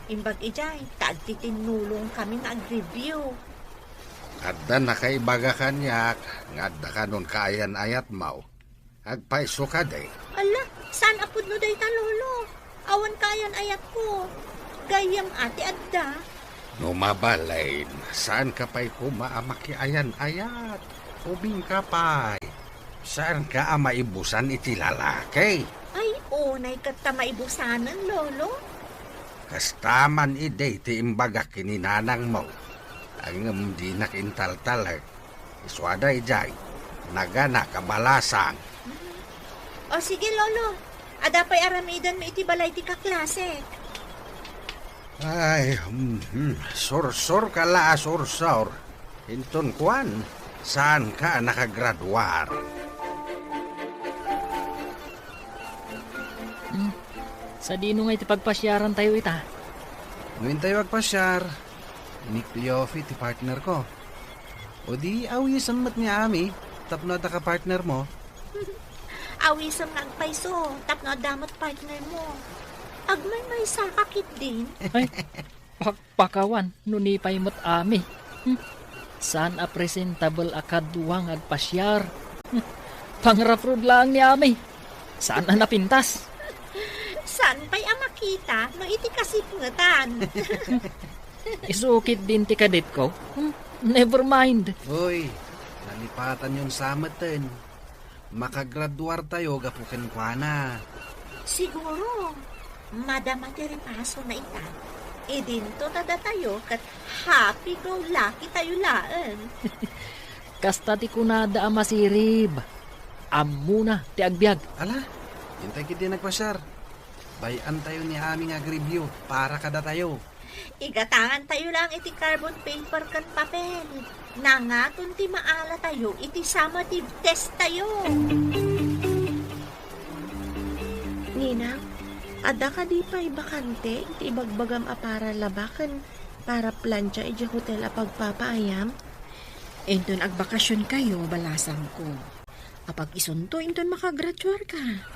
Imbag idiay, ta agtitinnulong kami nga agreview. Adda nakaibaga kaniak nga adda kanon kaayan-ayatmo. Agpayso kadi? Ala, saan a pudno dayta, Lolo? Awan kaayan-ayatko. Gayyem a ti adda. No mabalin, saanka pay koma a makiayan-ayat. Ubingka pay. Saanka a maibusan iti lalaki. Ay, unay ket ta maibusanen, Lolo. Kasta man idi ti imbagak ken ni nanangmo. Ngem dinak intaltalek. Isua daydiay, nagana kabalasang. O sige, Lolo. Adda pay aramidenmi iti balay ti kaklasek. Ay, mhm, sursurka la a sursur. Inton kuan, saanka a nakagraduar? Hmm, sadino ngay ti pagpasiarantayo ita? No intayo agpasiar, ni Cleofe ti partnerko. O di, awisem met ni Ami, tapno adda ka partnermo. Awisem nga agpayso, tapno adda met partnermo. Agmaymaysaka ketdin. Ay, pakpakawan, no ni pay met Ami. Hmm. Saan a presentable a kadua nga agpasiar. Hmm. Pangraprod laeng ni Ami. Saan a napintas. Saan pay a makita no iti kasipngetan. Isu ketdin ti kadetko. Hmm, never mind. Uy, nalipatanyon sa meten. Makagraduartayo gapu kenkuana. Siguro, madama ti ripasona ita. Idinto ta datayo ket happy-go-lucky tayo laeng. Kasta ti kunada a masirib. Ammona ti agbiag. Ala, intay ketdi nagpasiar. Bay-antayo ni Ami nga agreview para kadatayo. Igatangantayo lang iti carbon paper ken papel. Nangaton ti maalatayo iti summative test tayo. Ninang, adda kadi pay bakante iti ibagbagam a para laba ken para plancha idiay hotel a pagpapaayam? Inton agbakasionkayo, balasangko. Apag-isunto inton makagraduarka.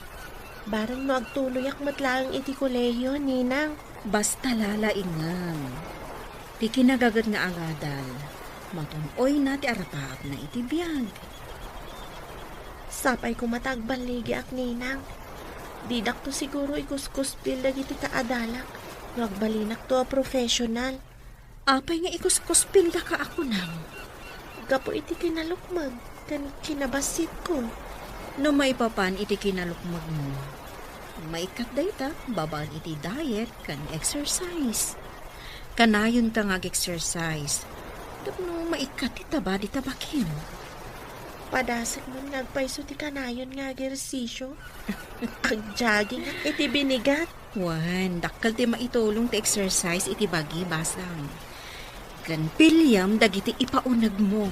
Bareng no agtuloyak met laeng iti kolehiyo, Ninang. Basta lalaingem. Ti kinagaget nga agadal, matun-oyna ti arapaapna iti biag. Sapay koma ta agballigiak, Ninang. Didakto siguro ikuskuspil dagiti kaadalak no agbalinakto a professional. Apay nga ikuskuspildaka a kunam? Gapu iti kinalukmeg ken kinabassitko. No maipapan iti kinalukmegmo, maikkat dayta babaen iti diet ken exercise. Kanayonka nga ag-exercise tapno maikkat ti taba dita bakim. Padasek man nga agpayso ti kanayon nga agersisyo. Agjoggingak iti binigat. Wen, dakkel ti maitulong ti exercise iti bagi, basang. Ken piliem dagiti ipaunegmo.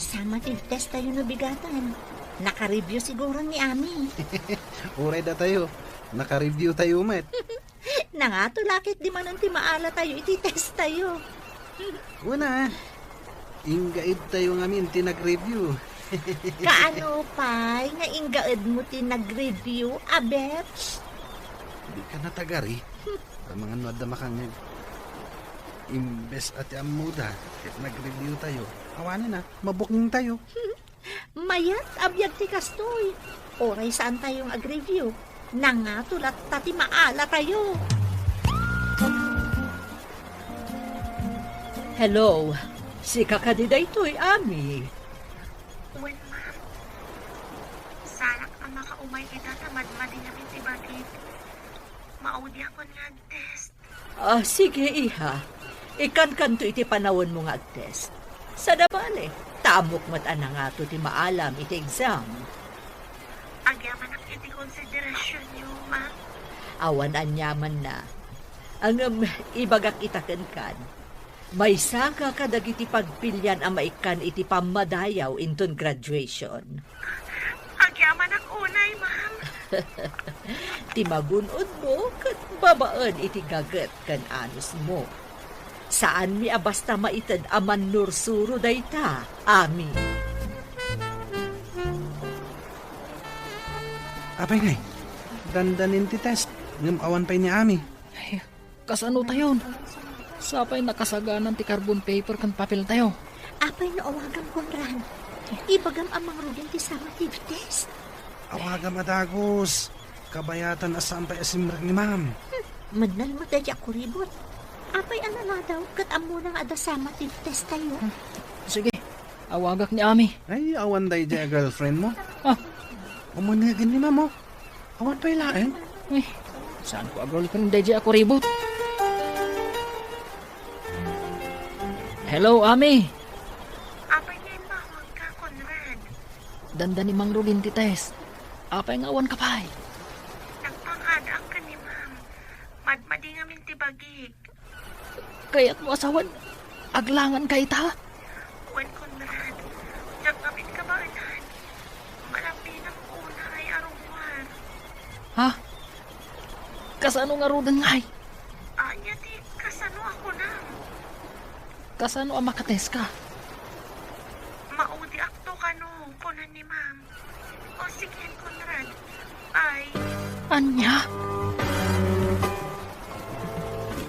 Summative test tayo no bigatan. Naka-review siguro ni Ami. Uray datayo, naka-review tayo met. Nangato la ket di manen ti maala tayo iti test tayo. Kuna, inggaid tayo ngamin ti nag-review. Kaano pay nga inggaedmo ti nag-review, Abebs? Di ka natagari. Amangan no adda makangngeg. Imbes a ti ammoda, ket nag-review tayo. Awanen a, mabukneng tayo. Mayat a biag ti kastoy. Uray saan tayo nga ag-review. Nangato latta ti maala tayo. Hello. Sika kadi daytoy, Ami? Wen, ma'am. Sarak a makaumay ita ta madmadi ngamin ti bagik. Maudiakon nga ag-test. Ah, sige, iha. Ikkankanto iti panawenmo nga ag-test. Saan a bale, ta ammok met a nangato ti maalam iti exam. Agyamanak iti konsiderasionyo, ma'am. Awan aniamanna. Ngem ibagak ita kenkan, maysaka kadagiti pagpilian a maikkan iti pammadayaw inton graduation. Agyamanak unay, ma'am. Ti magun-odmo ket babaen iti gaget ken anusmo. Saanmi a basta maited a mannursuro dayta, Ami. Apay ngay, dandanin ti test, ngem awan pay ni Ami. Ay, kasano tayon? Sapay nakasaganan ti carbon paper ken papel tayo. Apay no awagam, Conrad? Ibagam a mangruden ti summative test. Awagam a dagus. Kabayatan a saan pay a simrek ni ma'am. Hmm, mannal mo daydi a kuribot. Apay a naladaw ket ammona nga adda summative test tayo? Hmm. Sige, awagak ni Ami. Ay, awan daydi a girlfriend mo? Ah. Umunegen ni ma'am, oh. Awan pay laeng? Ay, saan ko a girlfriend daydi a kuribot? Hello, Ami. Apay nga immawagka, Conrad? Dandani mangruden ti test. Apay nga awanka pay? Nagpangadaak ken ni ma'am. Madmadi ngamin ti bagik. Kayatmo a sawen, aglanganka ita? Wen, Conrad, diak ngamin kabaelan. Malambingan unay a rummuar. Ha? Kasano ngaruden ngay? Ania ti kasano a kunam? Kasano a makateska? Maudiakto kano, kuna ni ma'am. O sige, Conrad. Bye. Ania?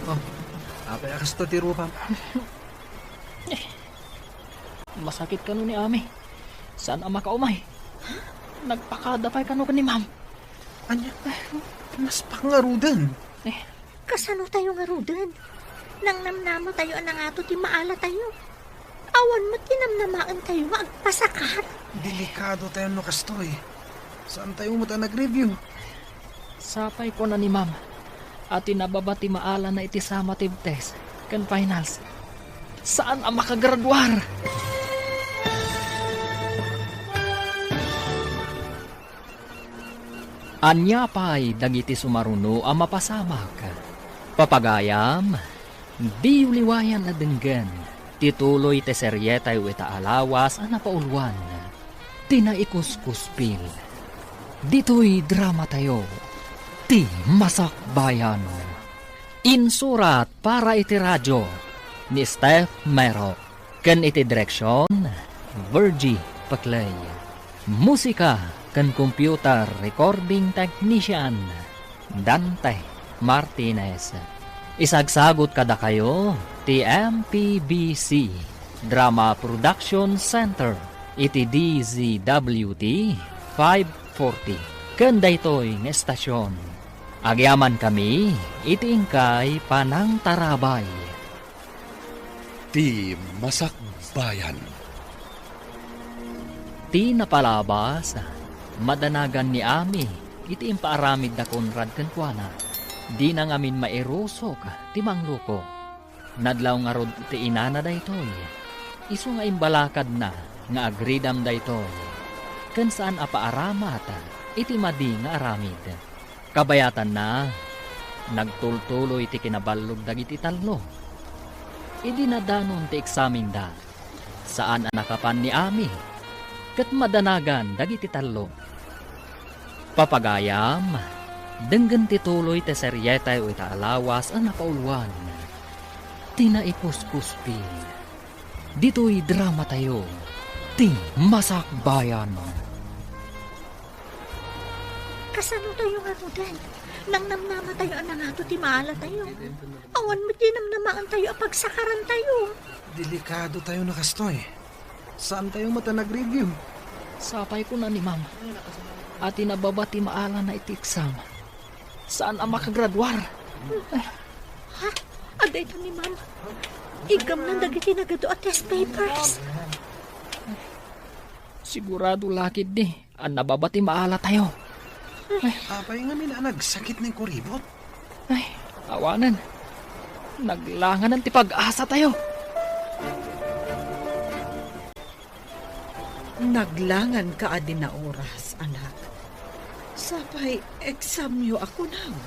Oh, apay a kasta ti rupam? Masakit kano ni Ami. Saan a makaumay. Nagpakada pay kano ken ni ma'am. Ania? Naspak ngaruden. Eh. Kasano tayo ngaruden? Nangnamnama tayo a nangato ti maala tayo. Awan met ti namnamaen tayo nga agpasakat. Delikado tayo no kastoy. Saan tayo met a nag-review? Sapay kuna ni ma'am, a ti nababa ti maalana iti summative test ken finals, saan a makagraduar. Ania pay dagiti sumaruno a mapasamak? Papagayam, diyo liwayan a denggen ti tuloy ti serietayo ita a lawas a napauluan, Ti Naikuskuspil. Ditoy dramatayo, Ti Masakbayan. Insurat para iti radio ni Steph Mero. Ken iti direksion, Virgie Paclay. Musika ken computer recording technician, Dante Martinez. Isagsagut kadakayo ti M P B C Drama Production Center iti D Z W T five forty ken daytoy nga estasion. Agyamankami iti inkay panangtarabay. Ti Masakbayan. Ti napalabas, madanagan ni Ami iti impaaramid da Conrad kenkuana. Dina ngamin mairusok ti mangluko. Nadlaw ngarud ti inana daytoy. Isu nga imbalakadna nga agridam daytoy, ken saan a paaramat iti madi nga aramid. Kabayatanna, nagtultuloy ti kinaballog dagiti tallo. Idi nadanon ti eksamenda, Saan a nakapan ni Ami, ket madanagan dagiti tallo. Papagayam, denggen ti tuloy ti serietayo ita a lawas a napauloan, Ti Naikuskuspin. Ditoy dramatayo, Ti Masakbayan. Kasano tayo ngaruden? Nangnamnama tayo a nangato ti maala tayo. Awan met ti namnamaen tayo a pagsakaran tayo. Delikado tayo na kastoy. Saan tayo met a nag-review? Sapay kuna ni Ma'am a ti nababa ti maalana iti exam, saan a makagraduar. Ha? Adda ita ni Ma'am. Iggamnan dagiti nagadu a test papers. Sigurado la ketdi a nababa ti maala tayo. Apay ngamin a nagsakit ni Kuribot? Ay, awanen. Naglanganan ti pag-asa tayo. Naglangan ka a di naoras, anak. Sapay examyo a kunam.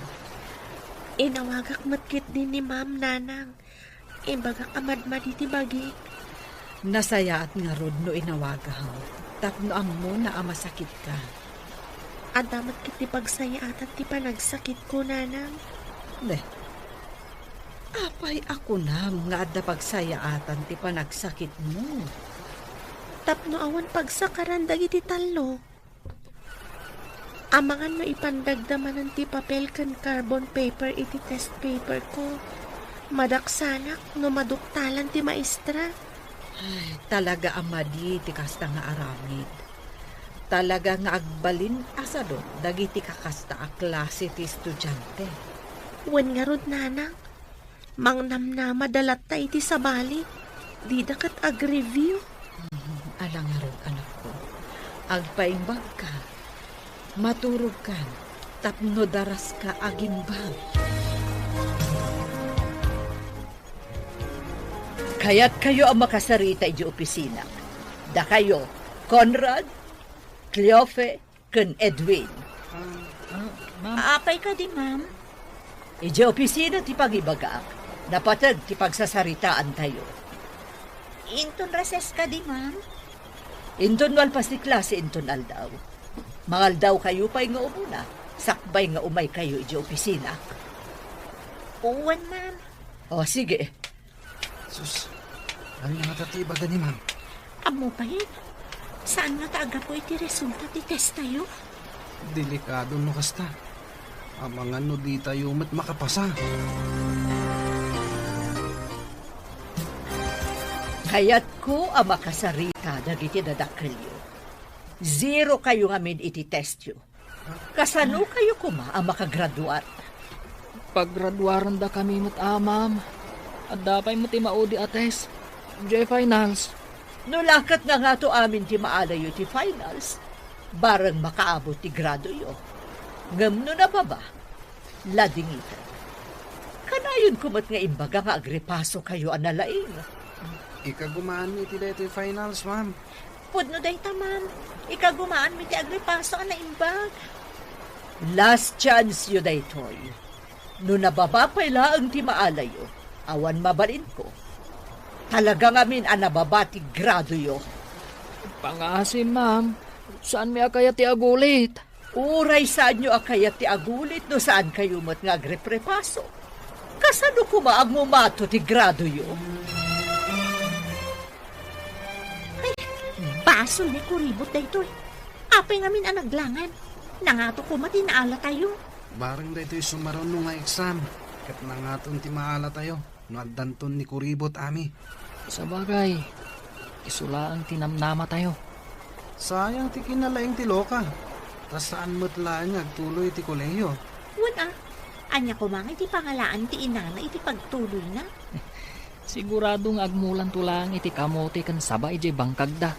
Inawagak met ketdi ni Ma'am, Nanang. Imbagak a madmadi ti bagik. Nasayaat ngarud no inawagam, tapno ammona a masakitka. Adda met ketdi pagsayaatan ti panagsakitko, Nanang. Ne, apay a kunam nga adda pagsayaatan ti panagsakitmo? Tapno awan pagsakaran dagiti tallo. Amangan no ipandagda manen ti papel ken carbon paper iti test paperko. Madaksanak no maduktalan ti maestra. Ay, talaga a madi ti kasta nga aramid. Talaga nga agbalin a sadut dagiti kakasta a klase ti estudiante. Wen ngarud, Nanang, mangnamnama da latta iti sabali, dida ket ag-review. Mhm. Ala ngarud, anakko. Agpaimbagka. Maturogkan tapno daraska agimbag. Kayatkayo a makasarita idiay opisina. Dakayo, Conrad, Cleofe, ken Edwin. Ah, ah, ma'am. Apay kadi, ma'am? Idiay opisina ti pangibagak, napateg ti pagsasaritaantayo. Inton recess kadi, ma'am? Inton malpas ti klase inton aldaw. Mangaldawkayo pay nga umuna, sakbay nga umaykayo idiay opisina. Wen, ma'am. O, sige. Sus, ania ngata ti ibaga ni Ma'am? Ammo pay, saan ngata a gapu iti resulta ti testayo? Delikado no kasta. Amangan no ditayo met makapasa. Kayatko a makasarita dagiti dadakkelyo. Zero kayo ngamin iti testyo. Kasano kayo koma a makagraduar? Paggraduarandakami met, a, ma'am. Adda pay met ti maudi a test. Diay finals. No la ket nangato amin ti maalayo ti finals, bareng makaabot ti gradoyo. Ngem no nababa, ladingiten. Kanayonko met nga imbaga nga agripaso kayo a nalaing. Ikagumaanmi iti daytoy finals, ma'am. Pudno dayta, ma'am. Ikagumaanmi ti agripaso a naimbag. Last chance yo daytoy. No nababa pay laeng ti maalayo, awan mabalinko. Talaga ngamin a nababa ti gradoyo. Pangasim, ma'am. Saanmi a kayat ti agulit. Uray saanyo a kayat ti agulit no saan kayo met nga agreprepaso. Kasano koma a ngumato ti gradoyo? Ay, basol ni Kuribot daytoy. Apay ngamin a naglangan. Nangato koma ti naalatayo. Bareng daytoy sumaruno nga exam, ket nangaton ti maalatayo. No addanton ni Kuribot, Ami. Sabagay, isu laeng ti namnamatayo. Sayang ti kinalaing ti loka, ta saan met laeng nga agtuloy iti kolehiyo. Wen a, ania koma nga iti pangalaan ti inana iti pagtuloyna? Sigurado nga agmulanto laeng iti kamote ken saba idiay bangkagda.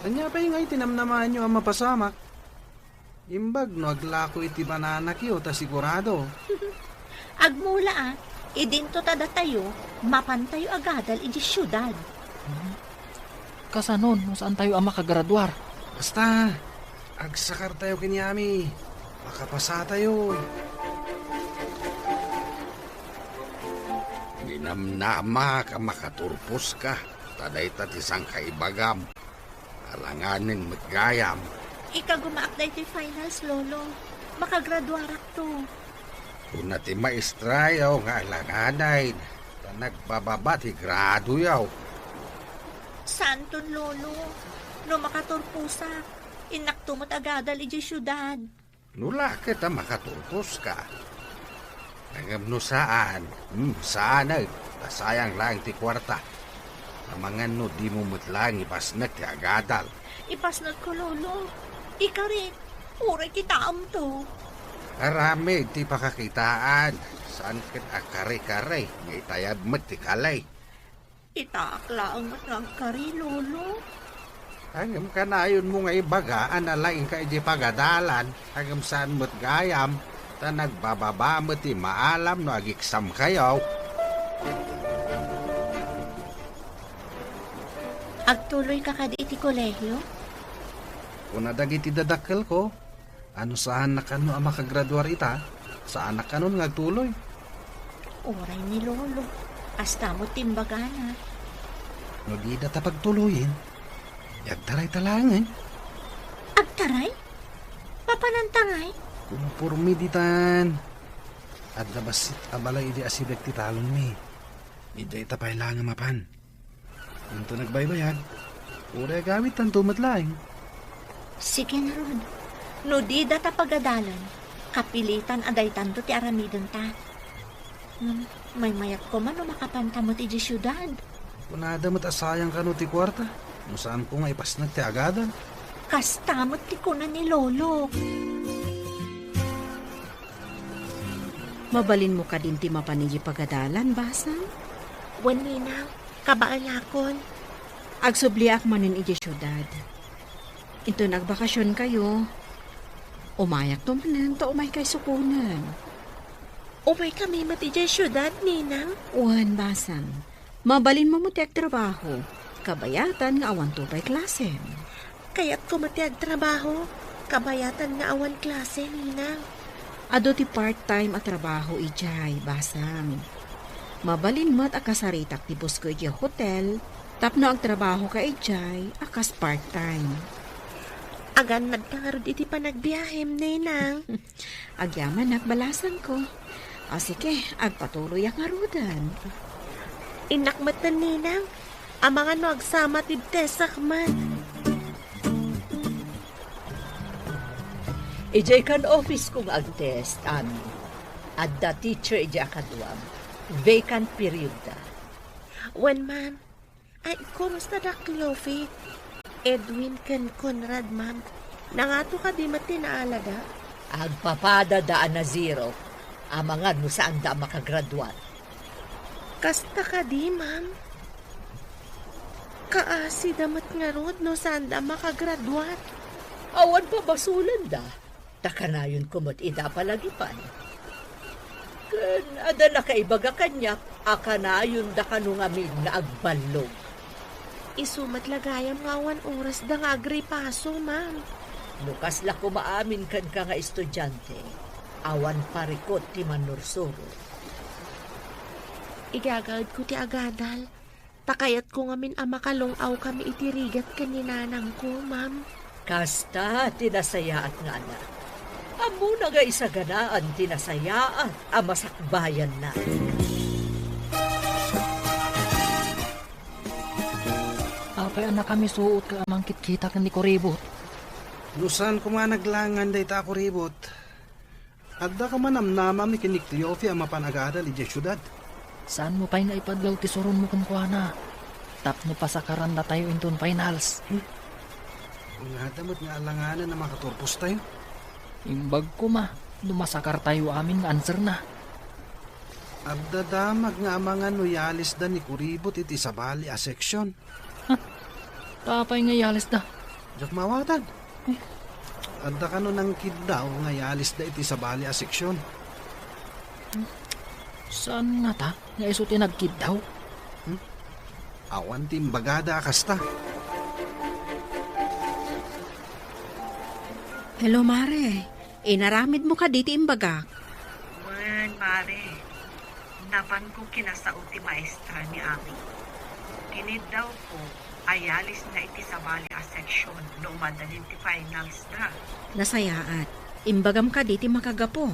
Ania pay nga iti namnamaanyo a mapasamak? Imbag no aglako iti bananakyo ta sigurado. Agmula a, idinto ta datayo, mapantayo agadal idiay siudad. Kasanon no saantayo a makagraduar? Basta, agsakartayo ken ni Ami. Makapasatayo. Ninamnamak a makaturposka. Ta dayta ti sangkaibagam. Alanganen met gayam. Ikagumaak daytoy finals, Lolo. Makagraduarakto. Kuna ti maestrayo nga alanganen, ta nagbababa ti gradoyo. Santon, Lolo. No makaturposak, innakto met agadal idiay siudad. No la ket a makaturposka. Ngem no saan, hmm, saanen, ta sayang laeng ti kuarta. Amangan no dimo met laeng ipasnek ti agadal. Ipasnekko, Lolo. Ikarik, uray kitaemto. Aramid ti pakakitaan, saan ket a kare-kare nga itayab met ti kali. Itaak laeng met nga agkari, Lolo. Ngem kanayonmo nga ibaga a nalaingka idiay pagadalan, ngem saan met gayam, ta nagbababa met ti maalam no ageksamkayo. Agtuloyka kadi iti kolehio? Kuna dagiti dadakkelko, a no saannak kano a makagraduar ita, saanak kanon nga agtuloy. Uray ni Lolo, kasta met ti imbagana. No dida ta pagtuloyen, agtarayta laengen. Agtaray? Mapananta ngay? Kumporme ditan. Adda bassit a balay idi asideg ti talonmi. Idiay ta pay laeng a mapan. Inton agbaybayag, uray agawidtanto met laeng. Sige ngarud, no dida ta pagadalan, kapilitan a daytanto ti aramidenta. Ngem, maymayat koma no makapanta met idiay siudad. Kunada met a sayang kano ti kuarta, no saanko nga ipasnek ti agadal. Kasta met ti kuna ni Lolo. Mabalinmo kadin ti mapan idiay pagadalan, Basang? Wen, Ninang, kabaelakon. Agsubliak manen idiay siudad. Inton agbakasionkayo, umayakto manen ta umaykay sukonen. Umaykami met idiay siudad, Ninang? Wen, Basang. Mabalinmo met ti agtrabaho, kabayatan nga awanto pay klasem. Kayatko met ti agtrabaho, kabayatan nga awan klase, Ninang. Adu ti part-time a trabaho idiay, Basang. Mabalin met a kasaritak ti busko idiay hotel, tapno agtrabahoka idiay a kas part-time. Agannadka ngarud iti panagbiahem, Ninang. Agyamanak, balasangko. O sige, agpatuloyak ngaruden. Innak met, Ninang. Amangan no agsama ti testak met. Idiay kan office ko nga agtest, Ami. Adda teacher idiay a kaduam. Vacant period da. Wen, ma'am. Ay, kumusta da Cleofe? Edwin ken Conrad, ma'am. Nangato kadi met ti naalada? Agpapadada a na-zero. Amangan no saanda a makagraduar. Kasta kadi, ma'am? Kaasida met ngarud no saanda a makagraduar. Awan pabasolanda. Ta kanayonko met ida a palagipan. Ken adda nakaibaga kaniak a kanayonda kano ngamin nga agballog. Isu met la gayam nga awan orasda nga agripaso, ma'am. No kasla koma amin kenka nga estudiante, awan parikut ti mannursuro. Igagaedko ti agadal. Ta kayatko ngamin a makalung-awkami iti rigat ken ni nanangko, ma'am. Kasta ti nasayaat nga anak. Ammona nga isaganaan ti nasayaat a masakbayanna. Apay a nakamisuot ka a mangkitkita ken ni Kuribot? No saan koma naglangan dayta a Kuribot? Adda koma namnamami ken ni Cleofe a mapan agadal idiay siudad. Saanmo pay nga ipadlaw ti suronmo kenkuana tapno pasakarannatayo inton finals? Hmm? Kunada met nga alanganen a makaturpostayo. Imbag koma no masakartayo amin nga answerna. Adda damag nga amangan no yalisda ni Kuribot iti sabali a section. Ha? Apay nga yalisda? Diak maawatan. Eh. Adda kano nangkiddaw nga yalisda iti sabali a section. Saan ngata nga isu ti nagkiddaw? Hmm? Awan ti imbagada a kasta. Hello, Mare. Inaramidmo kadi ti imbagak? Wen, Mare. Napanko kinasao ti maestra ni Ami. Iniddawko a ialisna iti sabali a section no umadanin ti finals da. Nasayaat. Imbagam kadi ti makagapu.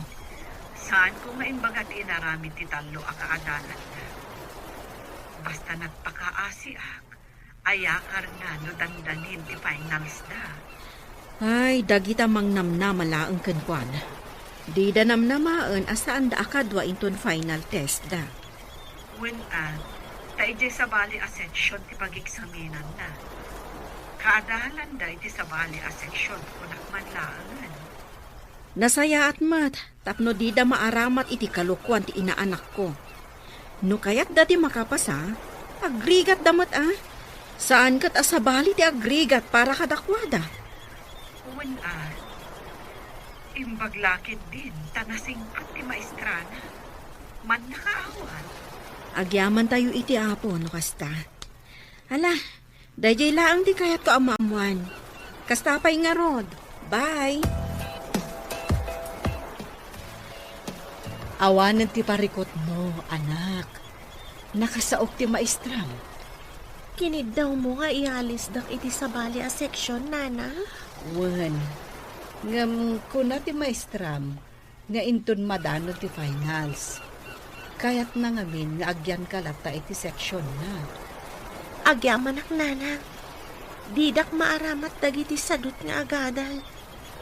Saanko nga imbaga ti inaramid ti tallo a kaadalanda. Basta nagpakaasiak, ayakarna no dandanin ti finals da. Ay, dagita mangnamnama laeng kenkuana. Dida namnamaen a saanda a kadua inton final test da. Wen a, ta idiay sabali a section ti pageksaminanna. Kaadalanda iti sabali a section, kunak man laengen. Nasayaat met tapno dida maaramat iti kalokuan ti inaanakko. No kayatda ti makapasa, agrigatda met a. Saan ket a sabali ti agrigat para kadakuada. Wen a, imbag la ketdin ta nasingpet ti maestrana. Mannakaawat. Agyamantayo iti Apo no kasta. Ala, daydiay laeng ti kayatko a maammoan. Kasta pay ngarud. Bye! Awanen ti parikutmo, anak. Nakasaok ti maestram. Kiniddawmo nga ialisdak iti sabali a section, Nana? Wen. Ngem kuna ti maestram nga inton madano ti finals, kayatna ngamin nga agyanka latta iti sectionna. Agyamanak, Nana. Didak maaramat dagiti sadut nga agadal.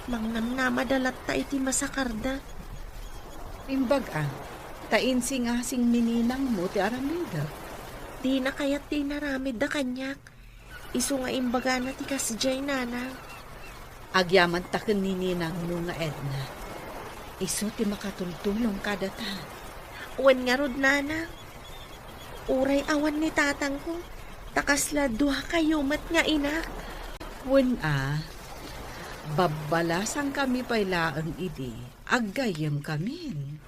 Mangnamnamada latta iti masakarda. Imbag a, ta insingasing ni ninangmo ti aramidek. Dina kayat ti inaramidda kaniak. Isu nga imbagana ti kasdiay, Nanang. Agyamanta ken ni ninangmo nga Edna. Isu ti makatultulong kadata. Wen ngarud, Nanang. Uray awan ni tatangko, ta kasla duakayo met nga inak. Wen a, babbalasangkami pay laeng idi aggayyemkamin.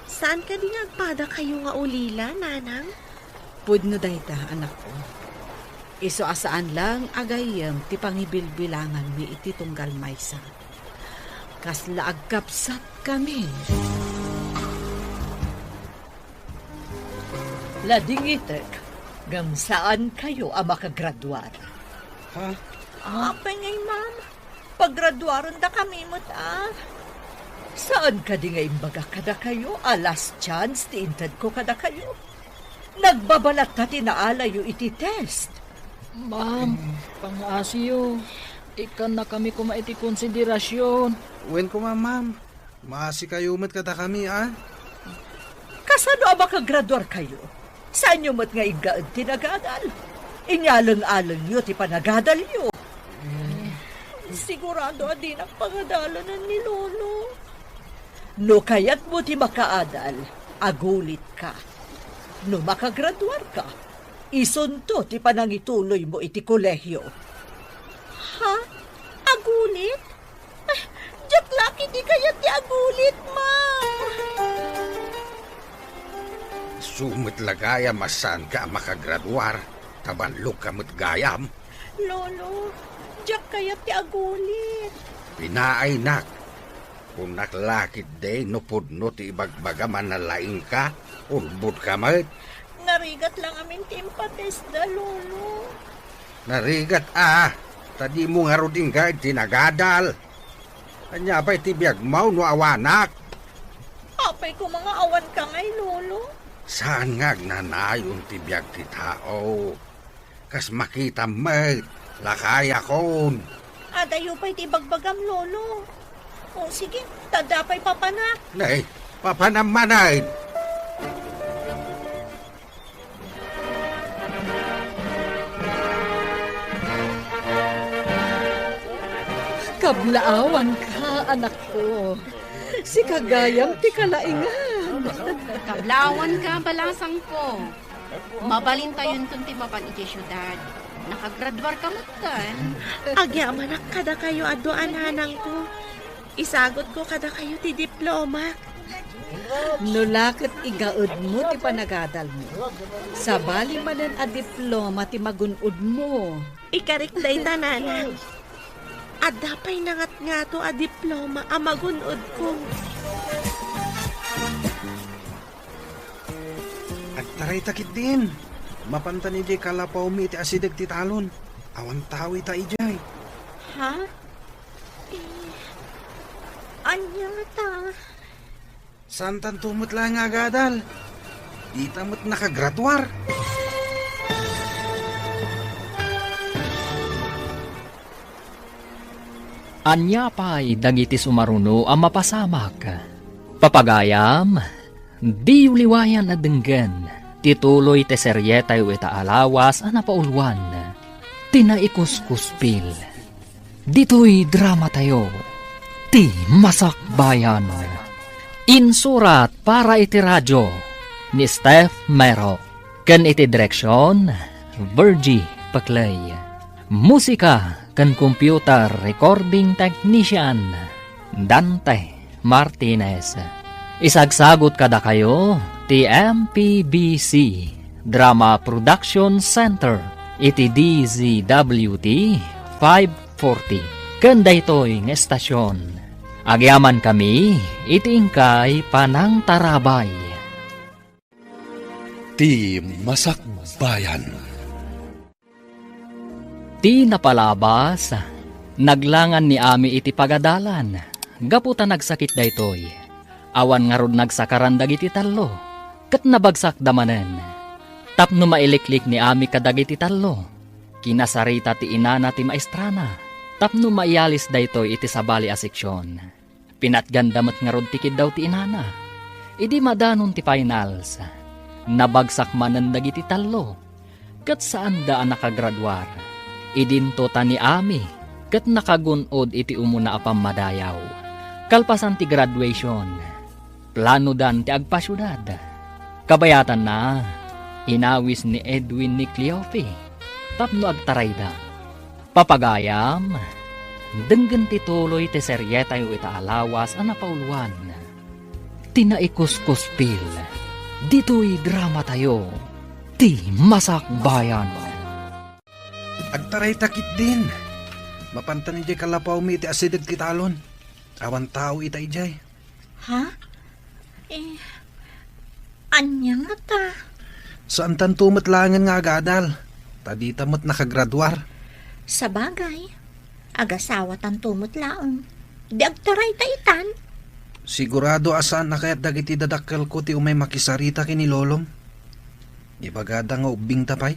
Saan kadi nga agpadakayo nga ulila, Nanang? Pudno dayta, anakko. Isu a saan lang a gayyem ti pangibilbilanganmi iti tunggal maysa. Kasla agkabsatkami. Ladingitek, ngem saankayo a makagraduar. Ha? Apay ngay, ma'am? Paggraduarendakami met a. Saan kadi nga imbagak kadakayo a last chance ti intedko kadakayo? Nagbabalatta ti naalayo iti test. Ma'am, pangaasiyo, ikkannakami koma iti konsiderasyon. Wen koma, ma'am. Maasikayo met kadakami, a? Kasano a makagraduarkayo? Saanyo met nga iggaed ti nagadal? Inyaleng-alengyo ti panagadalyo. Sigurado a dinak pangadalanen ni Lolo. No kayatmo ti makaadal, agulitka. No makagraduarka, isunto ti panangituloymo iti kolehio. Ha? Agulit? Diak la ketdi kayat ti agulit, ma'am. Isu met la gayam a saanka a makagraduar, ta ballokka met gayam. Lolo, diak kayat ti agulit. Pinaaynak, kunak la ketdi no pudno ti ibagbagam a nalaingka, ulbodka met. Narigat lang amin ti impatestda, Lolo. Narigat a, ta dimo ngarud inggad ti nagadal. Ania pay ti biagmo no awanak? Apay koma nga awanka ngay, Lolo? Saan nga agnanayon ti biag ti tao. Kas makitam met, lakayakon. Adayo pay ti ibagbagam, Lolo. O, sige, ta adda pay papanak. Nay, papanam manen. Kablaawanka, anakko. Sika gayam ti kalaingan. Kablaawanka, balasangko. Mabalintayonton ti mapan idiay siudad. Nakagraduarka metten. Agyamanak kadakayo a dua a nanangko. Isagutko kadakayo ti diploma. No la ket igaedmo ti panagadalmo, sabali manen a diploma ti magun-odmo. Ikarik dayta, nanang. Adda pay nangatngato a diploma a magun-odko. Agtarayta ketdin. Mapantan idiay kalapawmi iti asideg ti talon. Awan tao ita idiay. Ha? Eh, ania ta? Saantanto met laeng nga agadal. Dita met nakagraduar. Ania pay dagiti sumaruno a mapasamak? Papagayam, diyo liwayan a denggen ti tuloy ti serietayo ita a lawas a napauluan, ti Naikuskuspil. Ditoy dramatayo, ti Masakbayan. Insurat para iti radio ni Steph Mero, ken iti direksion, Virgie Paclay. Musika ken computer recording technician, Dante Martinez. Isagsagut kadakayo ti M P B C Drama Production Center iti D Z W T five forty. Ken daytoy nga estasion, agyamankami iti inkay panangtarabay. Ti Masakbayan. Ti napalabas, naglangan ni Ami iti pagadalan, gapu ta nagsakit daytoy. Awan ngarud nagsakaran dagiti tallo, ket nabagsakda manen. Tapno mailiklik ni Ami kadagiti tallo, kinasarita ti inana ti maestrana, tapno maiyalis daytoy iti sabali a seksion. Pinatganda met ngarud ti kiddaw ti inana. Idi madanon ti finals, nabagsak manen dagiti tallo, ket saanda a nakagraduar. Idinto ta ni Ami ket nakagun-od iti umuna a pammadayaw. Kalpasan ti graduation, planodan ti agpasiudad. Kabayatanna, inawis ni Edwin ni Cleofe tapno agtarayda. Papagayam, denggen ti tuloy ti serietayo ita a lawas a napauluan, ti Naikuskuspil, ditoy dramatayo, ti Masakbayan. Agtarayta ketdin. Mapantan idiay kalapawmi iti asideg ti talon. Awan tao ita idiay. Ha? Eh, ania ngata? Saantanto met laengen nga agadal, ta dita met nakagraduar. Sabagay, agasawatanto met laeng. Di agtarayta itan? Sigurado a saan a kayat dagiti dadakkelko ti umay makisarita ken ni Lolom. Ibagada nga ubbingta pay.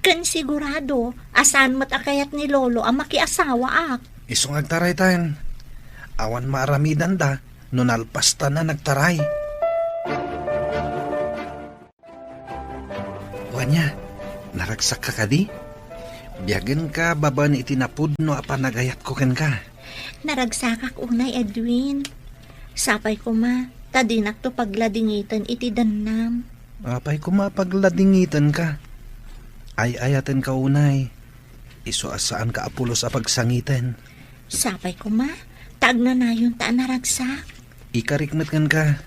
Ken sigurado a saan met a kayat ni Lolo a makiasawaak. Isu nga agtaraytan. Awan maaramidanda no nalpastana nagtaray. Wania, naragsakka kadi? Biagenka babaen iti napudno a panagayatko kenka. Naragsakak unay, Edwin. Sapay koma, ta dinakto pagladingiten iti dannam. Apay koma a pagladingitenka? Ay-ayatenka unay. Isu a saanka a pulos a pagsangiten. Sapay koma, ta agnanayonta a naragsak. Ikarik met kenka.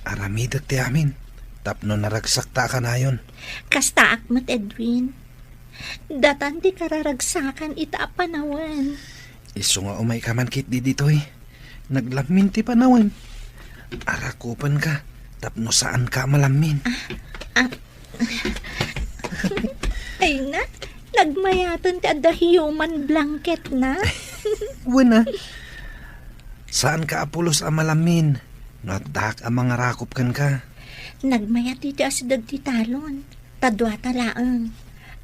Aramidek ti amin, tapno naragsakta a kanayon. Kastaak met, Edwin. Datan ti kararagsakan ita a panawen. Isu nga umayka man ketdi ditoy. Naglammin ti panawen. Arakupenka tapno saanka a malammin. Ah, ah. Ay na, nagmayaten ti adda human blanket na. Wen a. Saanka a pulos a malammin no addaak a mangarakop kenka. Nagmayat iti asideg ti talon. Ta duata laeng.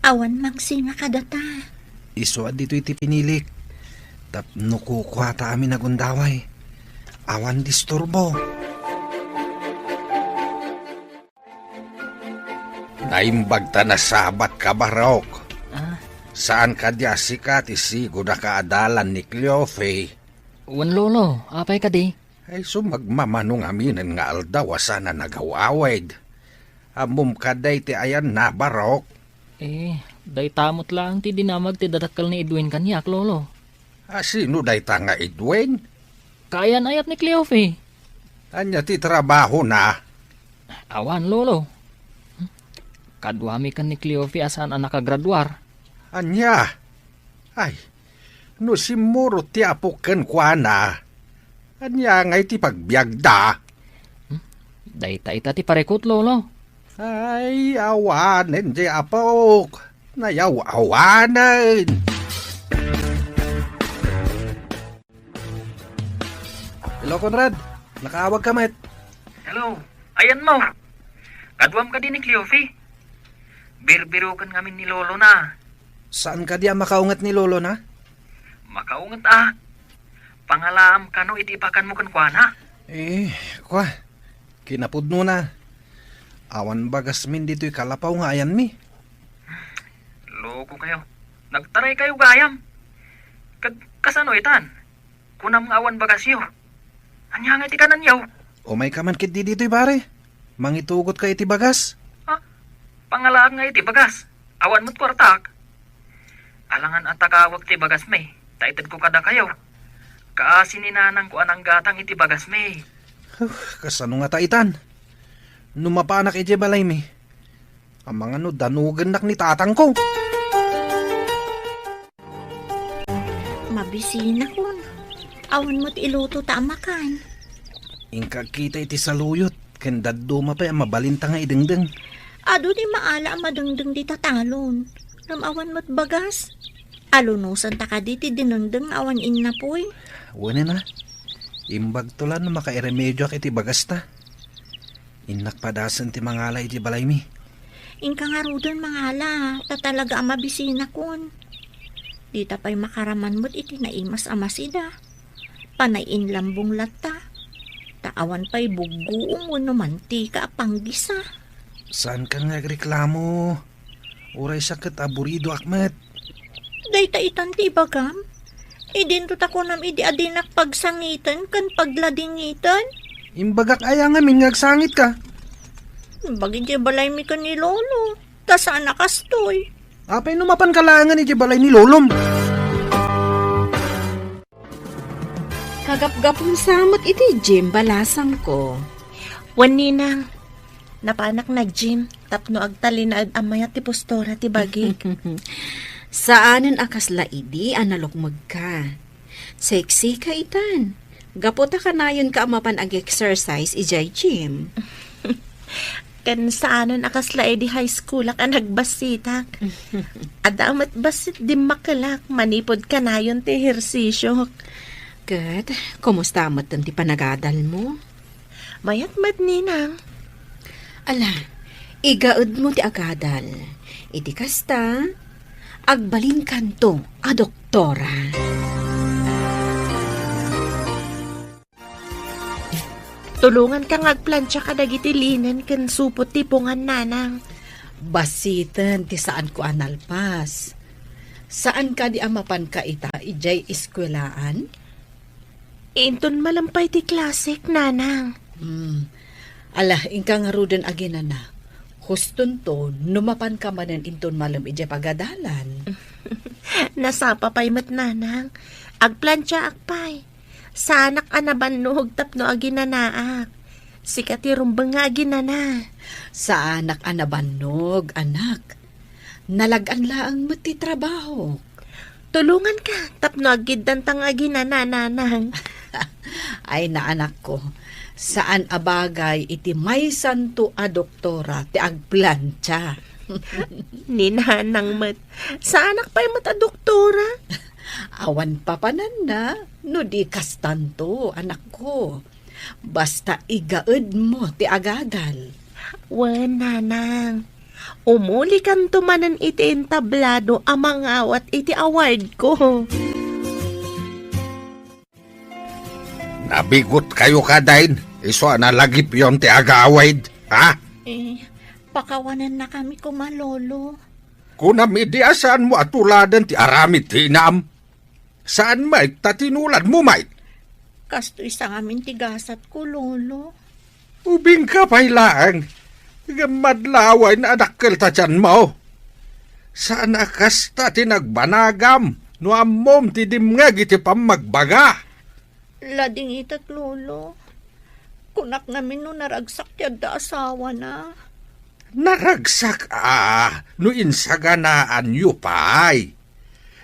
Awan mangsinga kadata. Isu a ditoy ti pinilik. Tapno kukuata amin a gundaway. Awan disturbo. Naimbag ta nasabat ka, Barok. Ah. Saan kadi a sika ti sigud a kaadalan ni Cleofe? Wen, Lolo, apay kadi? Ay, sumagmamano ngaminen nga aldaw a saan a nagaw-awid. Ammom kadi ti ayanna, Barok? Eh, dayta met laeng ti dinamag ti dadakkel ni Edwin kaniak, Lolo. A sino dayta nga Edwin? Kaayan-ayat ni Cleofe. Ania ti trabahona? Awan, Lolo. Kaduami ken ni Cleofe a saan a nakagraduar. Ania? Ay, no simmurot ti apok kenkuana, ania ngay ti pagbiagda? Hmm? Dayta ita ti parikut, Lolo. Ay, awanen, di apok. Nayaw-awanen. Hello, Conrad. Nakaawag ka met. Hello. Ayan mo. Kaduam kadi ni Cleofe. Birbiruken ngamin ni lolo na. Saan kadi a makaunget ni lolo na? Makaunget a. Pangalaam kano iti ipakanmo kenkuana. Eh, kwa. Kinapudno na. Awan bagasmin ditoy kalapaw nga ayanmi. Loko kayo. Nagtaray kayo gayam. Kag-, kasano itan? Kunam nga awan bagasyo. Ania nga iti kananyo? Umay ka man ketdi ditoy, pare. Mangitugot ka iti bagas. Ha? Pangalaak nga iti bagas. Awan met kuartak. Alangan a takawek ti bagasmi, ta itedko kadakayo. Kaasi ni nanangko a nanggatang iti bagasmi. Huh, kasano nga ta itan? No mapanak idiay balaymi, amangan no danugennak ni tatangko. Mabisinakon. Awan met iluto ta a makan. Inka agkita iti saluyot, ken dadduma pay a mabalinta nga idengdeng. Adu ti maala a madengdeng dita talon. Ngem awan met bagas. Alunosanta kadi ti dinengdeng nga awan innapoy. Wen a. Imbagto la no makairemedioak iti bagasta. Innak padasen ti mangala iti balaymi. Inka ngaruden mangala, ta talaga a mabisinakon. Dita pay makaraman met iti naimas a masida. Panay inlambong latta. Ta awan pay buggoong wenno mantika a panggisa. Saankan nga agreklamo? Uray sa ket aburidoak met. Dayta itan ti ibagam? Idinto ta kunam idi a dinak pagsangiten ken pagladingiten? Imbagak aya ngamin nga agsangitka? Imbag idiay balaymi ken ni Lolo. Ta saan a kastoy. Apay no mapanka laengen idiay balay ni Lolom? Kagapgapun sa met iti gym balasangko. Wen, Ninang, napanak nag-gym tapno agtalinaed a mayat ti postura ti bagik. Saanen a kasla idi a nalukmegka. Sexy ka itan. Gapu ta kanayonka a mapan ag-exercise idiay gym. Ken saanen a kasla idi high schoolak a nagbassitak. Adda met bassit dimmakelak manipud kanayon ti ehersisiok. Ket, kumusta met ti panagadalmo? Mayat met, Ninang. Ala, igaedmo ti agadal. Iti kasta, agbalinkanto a doktora. Tulonganka nga agplancha kadagiti linen ken supot ti pungan, Nanang. Bassiten ti saanko a nalpas. Saan kadi a mapanka ita idiay eskuelaan? Inton malem pay ti klasek, Nanang. Hmm. Ala, inka ngaruden aginana. Hustonto, no mapanka manen inton malem idiay pagadalan. Nasapa pay met, Nanang. Agplanchaak pay. Saanak a nabannog tapno aginanaak. Sika ti rumbeng nga aginana. Saanak a nabannog, anak. Nalag-an laeng met ti trabahok. Tulonganka tapno aggiddanta nga aginana, Nanang. Ay, naanakko. Saan a bagay iti maysanto a doktora ti agplancha. Ni Nanang met. Saanak pay met a doktora? Awan papananna no di kastanto, anakko. Basta igaedmo ti agadal. Wen, Nanang. Umulikanto manen iti entablado a mangawat iti awardko. Nabigotkayo kadi, isu a nalagipyon ti agawid, ha? Eh, pakawanannakami koma, Lolo. Kunam idi a saanmo a tuladen ti aramid ti inam. Saan met ta tinuladmo met? Kastoy sa ngamin ti gasatko, Lolo. Ubingka pay laeng. Ngem madlawen a dakkel ta tianmo. Saan a kasta ti nagbanagam no ammom ti dimngeg iti pammagbaga. Ladingitek, Lolo. Kunak ngamin no naragsak ti adda asawana. Naragsak a no insaganaanyo pay.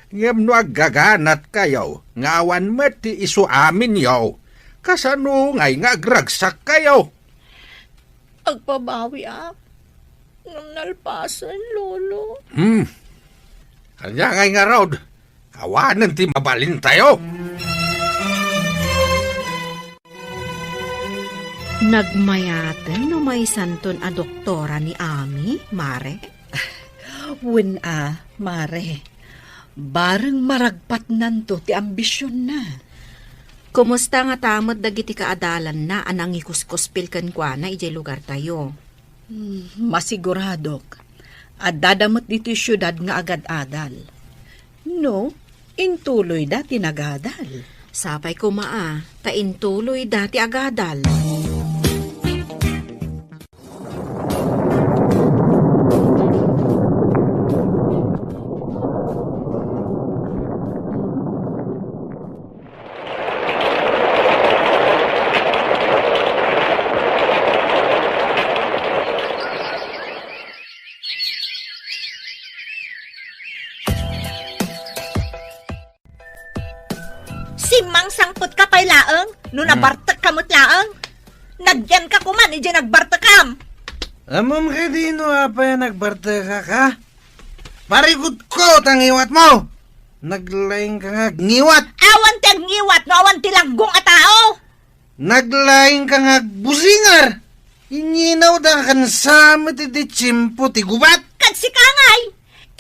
Ngem no aggaganatkayo nga awan met ti isu aminyo, kasano ngay nga agragsakkayo? Agpabawiak. ngem nalpasen, Lolo. Hmm. Ania ngay ngarud? Awanen ti mabalintayo. Nagmayaten no maysanton a doktora ni Ami, Mare? Wen a, Mare. Bareng maragpatnanto ti ambisionna. Kumusta ngata met dagiti kaadalanna a nangikuskuspil kenkuana idiay lugartayo? Hmm, masiguradok. Addada met ditoy siudad nga agad-adal. No, intuloyda ti nagadal. Sapay koma a, ta intuloyda ti agadal. Simmangsangpet ka pay laeng no Hmm. nabartek ka met laeng. Nagyan ka koman idiay nagbartekam. Ammom kadi no apay a nagbartekak, a? Parigutko ta ngiwatmo. Naglaing ka nga agngiwat. Awan ti agngiwat no awan ti langgong a tao. Naglaing ka nga agbusingar. Inyinaw da ken sa met iti tiempo ti gubat. Ket sika ngay,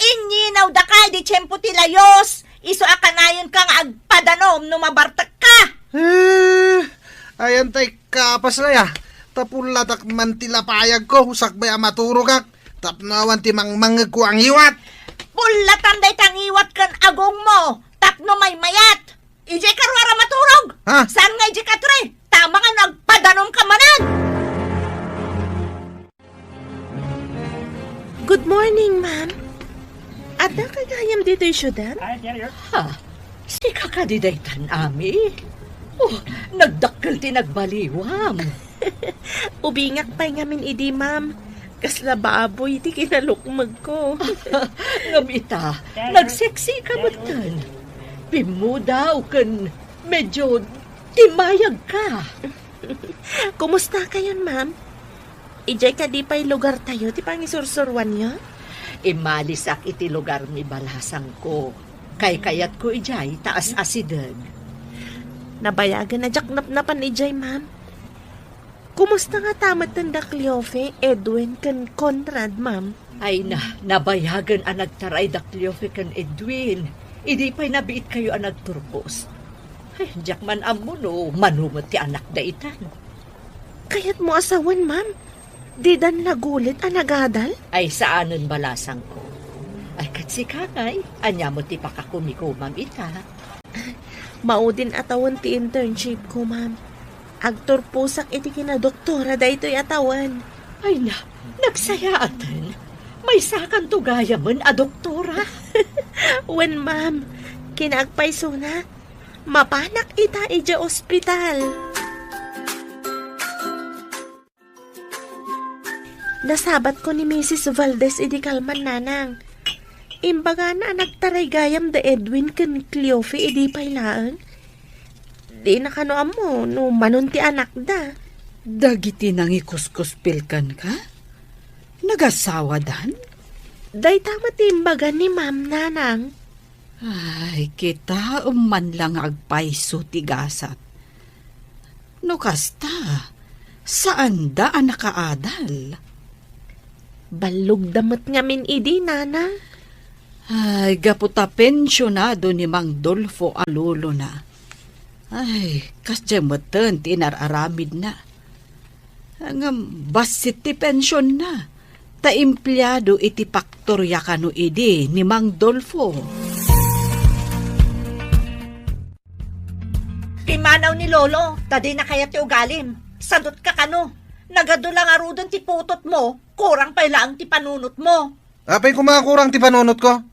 inyinaw da ka iti tiempo ti layus. Isu a kanayon ka nga agpadanom no mabartek ka. Eh, ayan tay kapas laya. Ta pullatak man ti lapayagko, sakbay a maturogak. Tapno awan ti mangmangngegko a ngiwat. Pullatan dayta ngiwat ken agongmo. Tapno maymayat. Idiay karuara maturog! Ha? Saan nga idiay katri? Tama nga no agpadanom ka manen! Good morning, ma'am. Adda ka gayam ditoy siudad? Ha? Sika kadi daytan, Ami? Oh, nagdakkel ti nagbaliwam. Ubingak pay ngamin idi, ma'am. Kasla baboy ti kinalukmegko. Ngem ita, nagseksi ka metten. Pimmudaw ken medyo timayag ka. Kumusta kayon, ma'am? Idiay kadi pay lugartayo ti pangisursuruanyo? Immalisak iti lugarmi, balasangko. Kaykayatko idiay ta as-asideg. Nabayagen a diak napnapan idiay, ma'am. Kumusta ngata metten da Cleofe, Edwin, ken Conrad, ma'am? Ay na, nabayagen a nagtaray da Cleofe ken Edwin. Idi pay nabiitkayo a nagturpos. Ay, diak man ammo no mano met ti anakda itan. Kayatmo a sawen, ma'am? Didan nagulit a nagadal? Ay, saanen, balasangko. Ay, ket sika ngay, ania met ti pakakumikomam ita? Maudin a tawen ti internship ko, ma'am. Agturposak iti kinadoktora daytoy a tawen. Ay na, nagsayaaten. Maysakanto gayamen a doktora. Wen, ma'am, kinaagpaysona, mapanak ita idiay ospital. Nasabatko ni Misis Valdez idi kalman, nanang. Imbagana a nagtaray gayam da Edwin ken Cleofe idi pay laeng. Dina kano ammo no manon ti anakda. Dagiti nangikuskuspil kenka? Nagasawadan? Dayta met ti imbaga ni Ma'am, nanang. Ay, kitaem man la nga agpayso ti gasat. No kasta, saanda a nakaadal. Ballogda met ngamin idi, nana. Ay, gapu ta pensionado ni Mang Dolfo a lolona. Ay, kasdiay metten ti inar-aramidna. Ngem bassit ti pensionna, ta empleado iti paktoria kano idi ni Mang Dolfo. Pimmanaw ni Lolo, ta dina kayat ti ugalim. Sadutka kano. Nagadu la ngaruden ti putotmo, kurang pay laeng ti panunotmo. Apay koma kurang ti panunotko?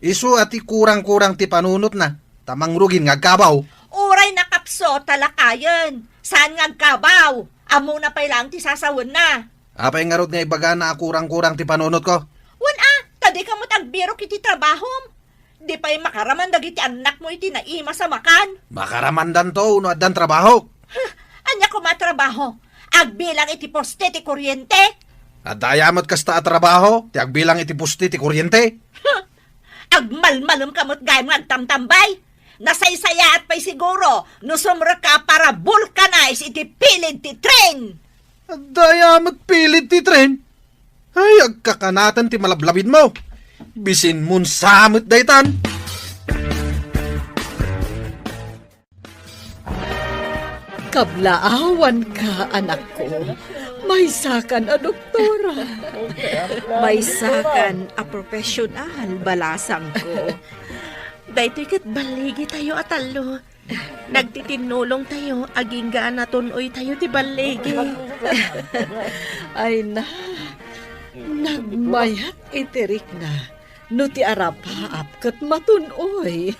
Isu a ti kurang-kurang ti panunotna, ta mangrugin nga agkabaw. Uray nakapso ta lakayen, saan nga agkabaw. Ammona pay laeng ti sasawenna. Apay ngarud nga ibagana a kurang-kurang ti panunotko? Wen a, ta dika met agbirok iti trabahom. Di pay makaraman dagiti annakmo iti naimas a makan. Makaramandanto no addan trabahok. Huh, ania koma trabaho? Agbilang iti poste ti kuryente? Adda aya met kasta a trabaho ti agbilang iti poste ti kuryente? Agmalmalemka met gayam nga agtamtambay. Nasaysayaat pay siguro no sumrekka para vulcanize iti pilid ti tren. Adda aya met pilid ti tren? Ay, agkakanaten ti malablabidmo. Bisin munsa met daytan. Kablaawanka, anakko. Maysakan a doktora. Maysakan a profesional, balasangko. Daytoy ket balligitayo a tallo. Nagtitinnulongtayo, agingga a natun-oytayo ti balligi. Ay na, nagmayat iti rikna no ti arapaap ket matun-oy.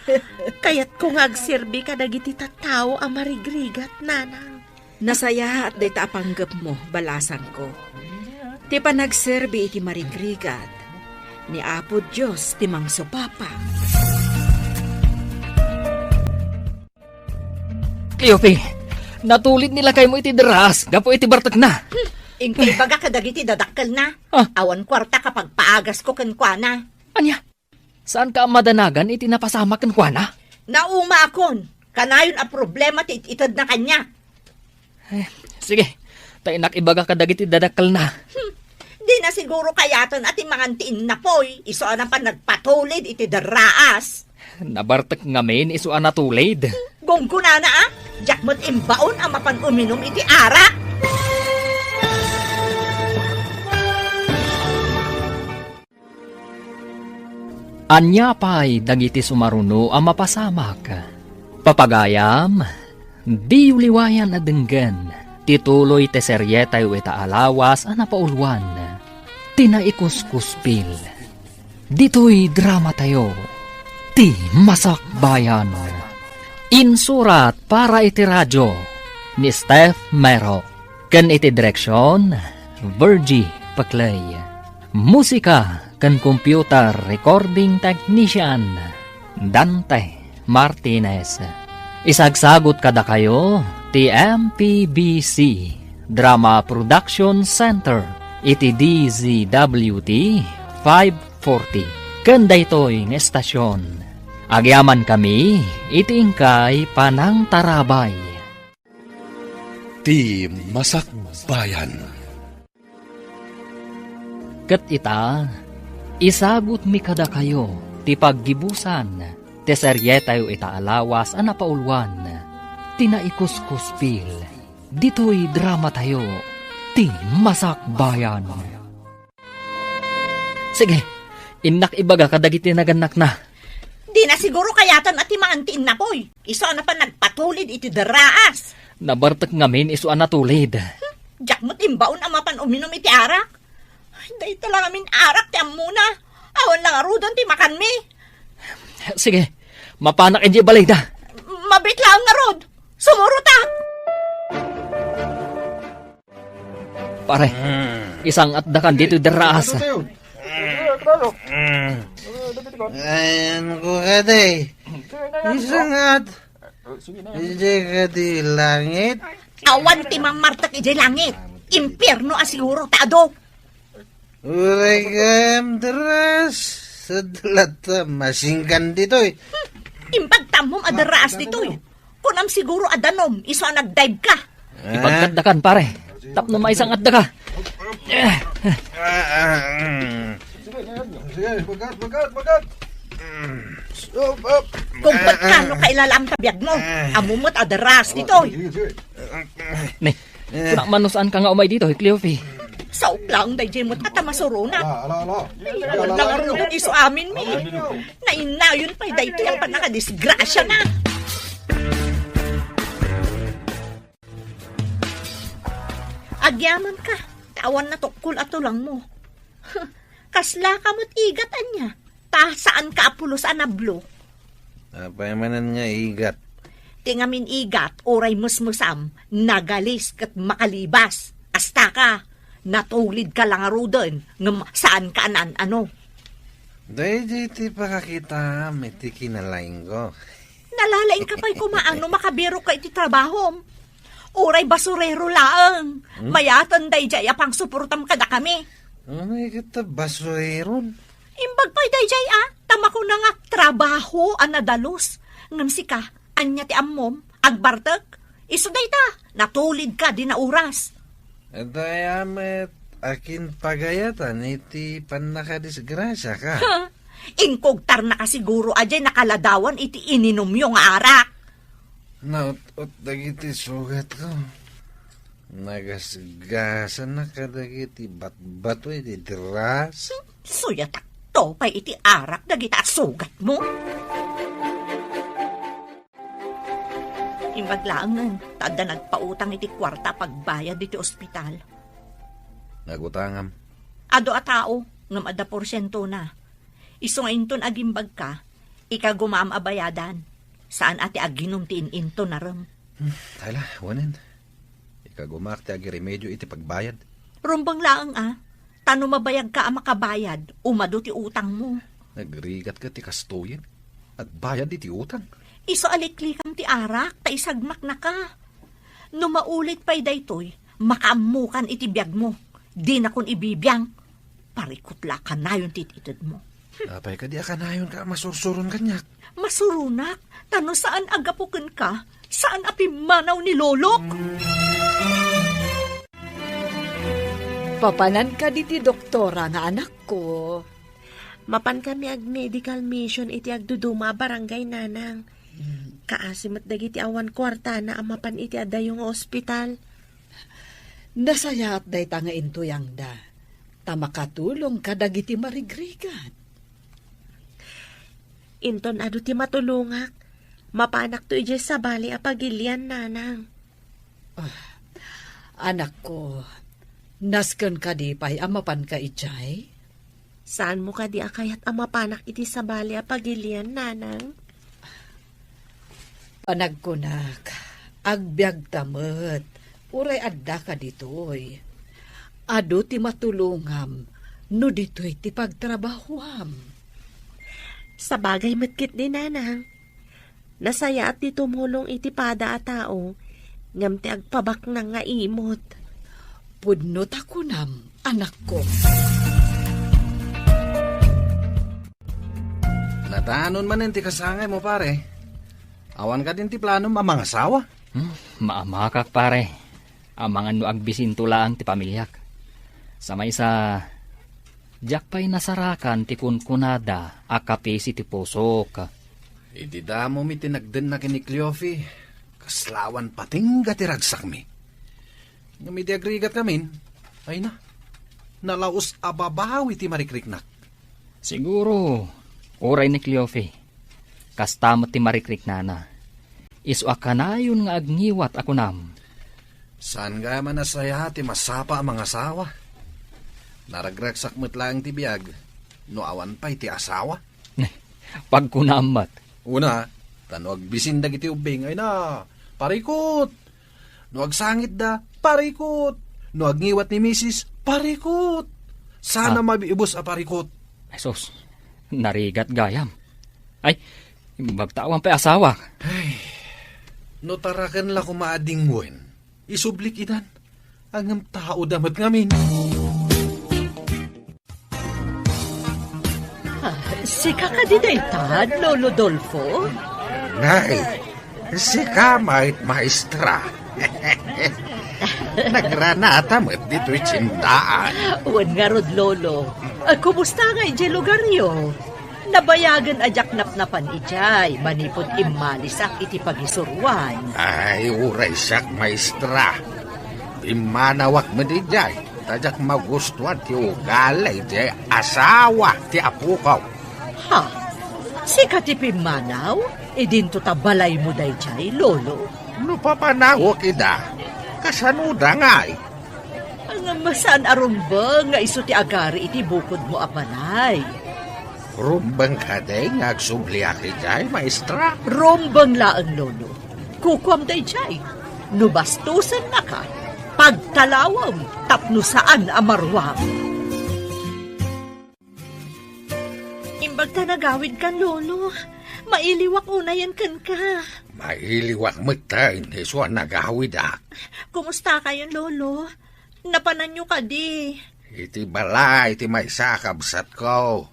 Kayatko nga agserbi kadagiti tattao a marigrigat, nanang. Nasayaat dayta a panggepmo, balasangko. Ti panagserbi iti marigrigat, ni Apo Dios ti mangsupapa. Cleofe, natulid ni lakaymo iti derraas gapu iti bartekna. Hmm, inka ibaga kadagiti dadakkelna. Ah. Awan kuarta kapagpaagasko kenkuana. Ania? Saanka a madanagan iti napasamak kenkuana? Naumaakon. Kanayon a problema ti it-itedna kaniak. Eh, sige. Ta innak ibaga kadagiti dadakkelna. Hmm. Dina siguro kayaten a ti mangan ti innapoy, isu a napan nagpatulid iti derraas. Nabartek ngamin isu a natulid. Gunggonana, a? Diak met imbaon a mapan uminum iti arak. Ania pay dagiti sumaruno a mapasamak? Papagayam, diyo liwayan a denggen ti tuloy ti serietayo ita a lawas a napauluan, ti Naikuskuspil. Ditoy dramatayo, ti Masakbayan. Insurat para iti radyo ni Steph Mero. Ken iti direksion, Virgie Paclay. Musika ken computer recording technician, Dante Martinez. Isagsagut kadakayo ti M P B C Drama Production Center iti D Z W T five forty. Ken daytoy nga estasion, agyamankami iti inkay panangtarabay. Ti Masakbayan. Ket ita, isagutmi kadakayo ti paggibusan ti serietayo ita a lawas a napauluan, ti Naikuskuspil, ditoy dramatayo, ti Masakbayan. Sige, innak ibaga kadagiti nagannakna. Dina siguro kayaten a ti mangan ti innapoy. Isu a napan nagpatulid iti derraas. Nabartek ngamin isu a natulid. Hmm, diak met imbaon a mapan uminum iti arak. Ay, dayta la ngamin arak ti ammona. Awan la ngaruden ti makanmi. Sige, mapanak idiay balayda. Mabiit laeng ngarud. Sumurotak. Pare, isang-atdakan ditoy derraas. Ayanko kadi. Isang-at. Idiay kadi langit. Awan ti mammartek idiay langit. Impierno a siguro ta adu. Uray gayam derraas. Sadlat ta masingkan ditoy. Hmm, impagtammom a derraas ditoy. Kunam siguro a danom, isu a nagdive ka. Ah? Ipagkatdakan, pare. Tapno maisang-atdaka. Ah, ah, mm. Sige, bagat, bagat, bagat. Mm. Stop, up. Kung pagkano kailalam ta biagmo, ammo met a derraas ditoy. Sige, sige. Ne, kunak man no saan ka nga umay ditoy, Cleofe. Saok laeng daydiay met a ta masurona. Ala, ala, ala. Ay, awan la ngaruden isu amin, mi. Nainayon pay daytoy a pannakadisgrasiana. Agyamanka, ta awan natukkol a tulangmo. Kaslaka met igat ania, ta saanka a pulos a nablo. Apay manen nga igat? Ti ngamin igat, uray mesmesam, nagalis ket makalibas. Astaka, natulidka la ngaruden, ngem saanka a naan-ano. Daydiay ti pakakitaam iti kinalaingko. Nalalaingka pay koma no makabirokka iti trabahom. Uray basurero laeng. Hmm? Mayaten daydiay a pangsuportam kadakami. Anay ket ta basureron? Imbag pay daydiay a, ta makuna nga trabaho a nadalus. Ngem sika, ania ti ammom? Agbartek? Isu dayta, natulidka dina oras. Dayta met, akin pagayatan iti pannakadisgrasiaka? Ha? Inkugtarnaka siguro a diay nakaladawan iti ininumyo nga arak. Naut-ot dagiti sugatko. Nagasgasanak kadagiti batbato iti dras. Suyatakto pay iti arak dagiti a sugatmo. Imbag laengen, ta adda nagpautang iti kuarta a pagbayad iti ospital. Nagutangam. Adu a tao, ngem adda porsientona. Isu nga inton agimbagka, ikagumaam a bayadan. Saan a ti aginum ti in-intonarem. Hmm, tala, wanen. Ikagumaak ti agiremedio iti pagbayad. Rumbeng laeng a, ta no mabayagka a makabayad, umadu ti utangmo. Nagrigat ket ti kastoyen. Agbayad iti utang. Isu a liklikam ti arak, ta isagmaknaka. No maulit pay daytoy, makaammokan iti biagmo. Dinakon ibibiang. Parikut la a kanayon ti itedmo. Apay kadi a kanayonka a masursuron kaniak? Masuronak, ta no saan a gapu kenka, saan a pimmanaw ni Lolok. Papanan kadi ti doktora nga anakko? Mapan kami ag-medical mission iti agduduma a barangay, Nanang. Mm. Kaasi met dagiti awan kuartana a mapan iti adayo nga ospital. Nasayaat dayta nga intuyangda, ta makatulong kadagiti marigrigat. Inton adu ti matulongak, mapanakto idiay sabali a pagilian, Nanang. Ah, anakko, nasken kadi pay a mapanka idiay? Saanmo kadi a kayat a mapanak iti sabali a pagilian, Nanang? Panagkunak, agbiagta met, uray addaka ditoy. Adu ti matulongam no ditoy ti pagtrabahuam. Sabagay met ketdi, Nanang. Nasayaat ti tumulong iti pada a tao, ngem ti agpabaknang nga imot. Pudno ta kunam, anakko. Natanon manen ti kasangaymo, pare. Awan kadin ti planom a mangasawa? Hmm, maamakak, pare. Amangan no agbisinto laeng ti pamiliak. Sa maysa, diak pay nasarakan ti kunkunada a kapisi ti pusok. Idi damo mi ti nagdenna ken ni Cleofe, kaslawan patingga ti ragsakmi. Ngem idi agrigat ngamin, ay na, nalaus a babawi ti marikriknak. Siguro, uray ni Cleofe, kasta met ti marikriknana. Isu a kanayon nga agngiwat a kunam. Saan gayam a nasayaat ti masapa a mangasawa? Naragragsak met laeng ti biag no awan pay ti asawa. Pagkunam met. Una, ta no agbisin dagiti ubbing, ay na, parikut! No agsangitda, parikut! No agngiwat ni misis, parikut! Sana Ah. mabiibus a parikut. Ay, sus, narigat gayam. Ay, imbag ta awan pay asawa. Ay, no taraken la koma a dingwen, isublik idan. Ngem tao da met ngamin. Ah, sika kadi dayta, Lolo Dolfo? Nay, sika met, maestra. Nagranata met ditoy tiendaan. Wen ngarud, Lolo. Ah, kumusta nga idiay lugaryo? Nabayagen a diak napnapan idiay manipud immalisak iti pagisuroan. Ay, uray siak, maestra. Pimmanawak met idiay, ta diak magustuan ti ugali idiay asawa ti apoko. Ha? Sika ti pimmanaw? Idinto ta balaymo daydiay, Lolo? No papanawek ida, kasanoda ngay? Ngem saan a rumbeng nga isu ti agari iti bukodmo a balay. Rumbeng kadi nga agsubliak idiay, maestra? Rumbeng laeng, Lolo. Kukuam daydiay. No bastosennaka, pagtalawem tapno saan a maruam. Imbag ta nagawidkan, Lolo. Mailiwak unayen kenka. Mailiwak metten isu a nagawidak. Kumusta kayon, Lolo? Napananyo kadi? Iti balay ti maysa a kabsatko.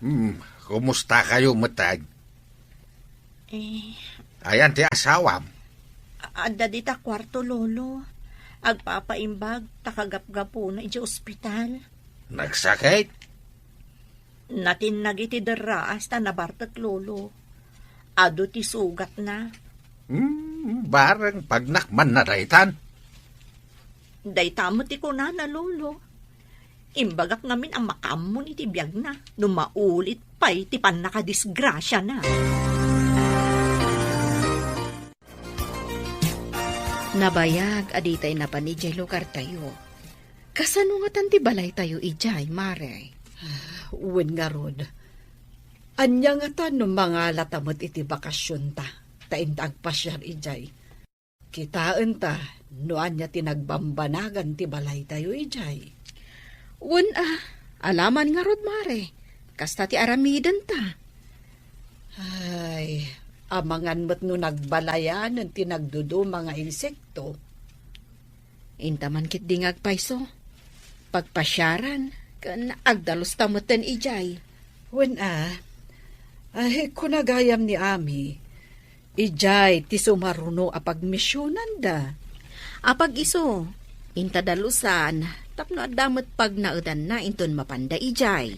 Hmm, kumusta kayo metten? Eh. Ayan ti asawam? A-, adda dita kuarto, Lolo. Agpapaimbag ta kagapgapuna idiay ospital. Nagsakit? Natinnag iti derraas ta nabartek, Lolo. Adu ti sugatna. Hmm, bareng pagnakmanna daytan. Dayta met ti kunana, Lolo. Imbagak ngamin a makaammon iti biagna no maulit pay ti pannakadisgrasiana. Nabayag a ditay napan idiay lugartayo. Kasano ngatan ti balaytayo idiay, Mare? Wen ngarud, ania ngatan no mangalata met iti bakasionta ta inta agpasiar idiay? Kitaenta no ania ti nagbambanagan ti balaytayo idiay. Wen a, alaman ngarud, Mare. Kasta ti aramidenta. Ay, amangan met no nagbalayanen ti nagduduma nga insekto. Inta man ketdi nga agpayso, pagpasiaran, ken agdalusta metten idiay. Wen a, ay, kuna gayam ni Ami, idiay ti sumaruno a pagmisionanda. Apag isu, inta dalusan, tapno adda met pagnaedanna inton mapanda idiay.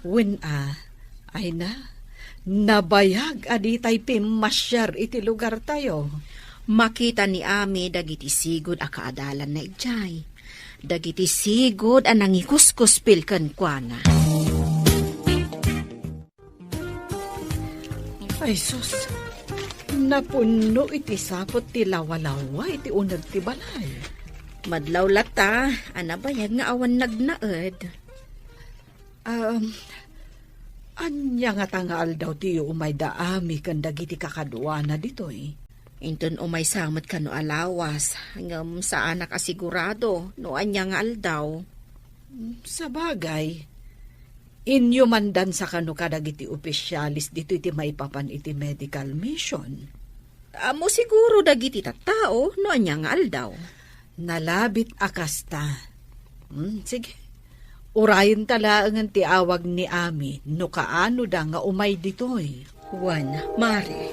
Wen a, ay na, nabayag a ditay pimmasiar iti lugartayo. Makita ni Ami dagiti sigud a kaadalanna idiay. Dagiti sigud a nangikuskuspil kenkuana. Ay, sus. Napunno iti saput ti lawalawa iti uneg ti balay. Madlaw latta a nabayag nga awan nagnaed. Um, ania ngata nga aldaw ti umay da Ami ken dagiti kakaduana ditoy? Inton umaysa met kano a lawas, ngem saanak a sigurado no ania nga aldaw. Sabagay, inyumandansa kano kadagiti opisialis ditoy ti maipapan iti medical mission. Ammo siguro dagiti tattao no ania nga aldaw. Nalabit a kasta. Hmm, sige. Urayenta laengen ti awag ni Ami no kaanoda nga umay ditoy. Wen, Mare.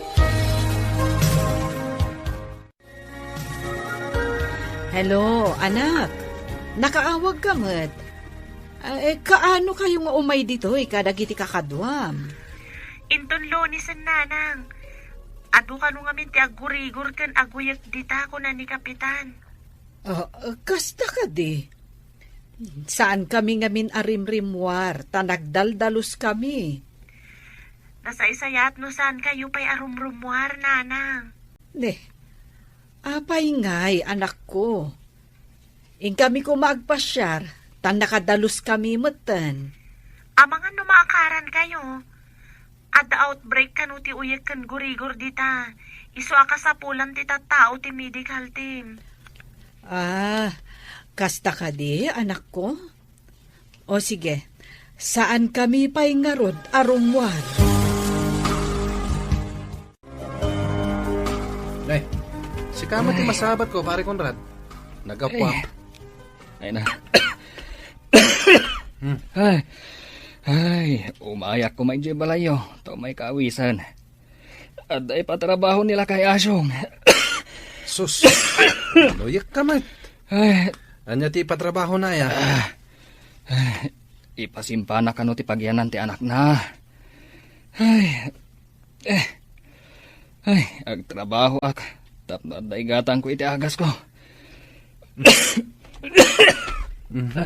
Hello, anak. Nakaawag ka met. Ah, eh, kaano kayo nga umay ditoy kadagiti kakaduam? Inton Lunes, nanang. Adu kano ngamin ti aggurigor ken aguyek dita, kuna ni Kapitan. Ah, kasta kadi. Saan kami ngamin a rimrimmuar, ta nagdaldalus kami. Nasaysayaat no saan kayo pay a rumrummuar, nanang. Ne, apay ngay, anakko? Inkami koma agpasiar, ta nakadalus kami metten. Amangan no maakaran kayo. Adda outbreak kano ti uyek ken gurigor dita. Isu a kasapulan ti tattao ti medical team. Ah, kasta kadi, anakko? O sige, saan kami pay ngarud a rummuar. Nay, sika met ti masabat ko, Pare Conrad. Nagapuak. Eh. Ay na. Hmm. Ay. Ay, umayak koma idiay balayyo, ta umay kaawisen. Adda ipatrabaho ni Lakay Asyong. Sus, naluyek ka met. Ay. Ania ti ipatrabahona, aya? Ah. Ay, ipasimpana kano ti pagianan ti anakna. Ay. Eh. Ay, agtrabahoak tapno adda igatangko iti agasko. Mhm.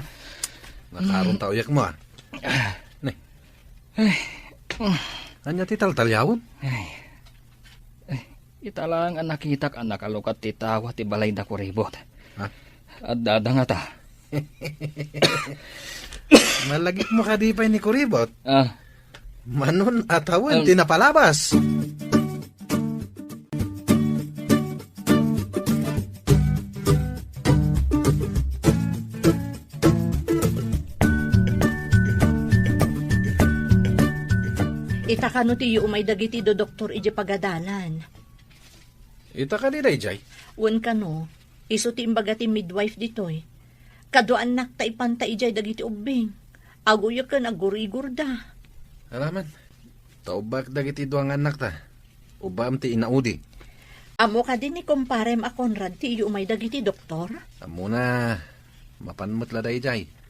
Nakaron ta uyekmo, ah. Ne. Ay. Ania ti taltaliawem? Ay. Ay, ita laeng a nakitak a nakalukat ti tawa ti balay da Kuribot. Ha? Addada ngata. Malagipmo kadi pay ni Kuribot? Ah. Manon a tawen Ah. ti napalabas. Ita kano ti umay dagiti dodoktor idiay pagadalan. Ita kadi dayjay? Wen kano, isu ti imbaga ti midwife ditoy. Kaduaannak ta ipanta idiay dagiti ubbing. Aguyo ken agurigurda. Alaman, ta ubbak dagiti dua nga annakta. Ubbaam ti inaudi. Ammo kadi ni kumparem a Conrad ti iyumay dagiti doktor? Ammona, mapan met la dayjay.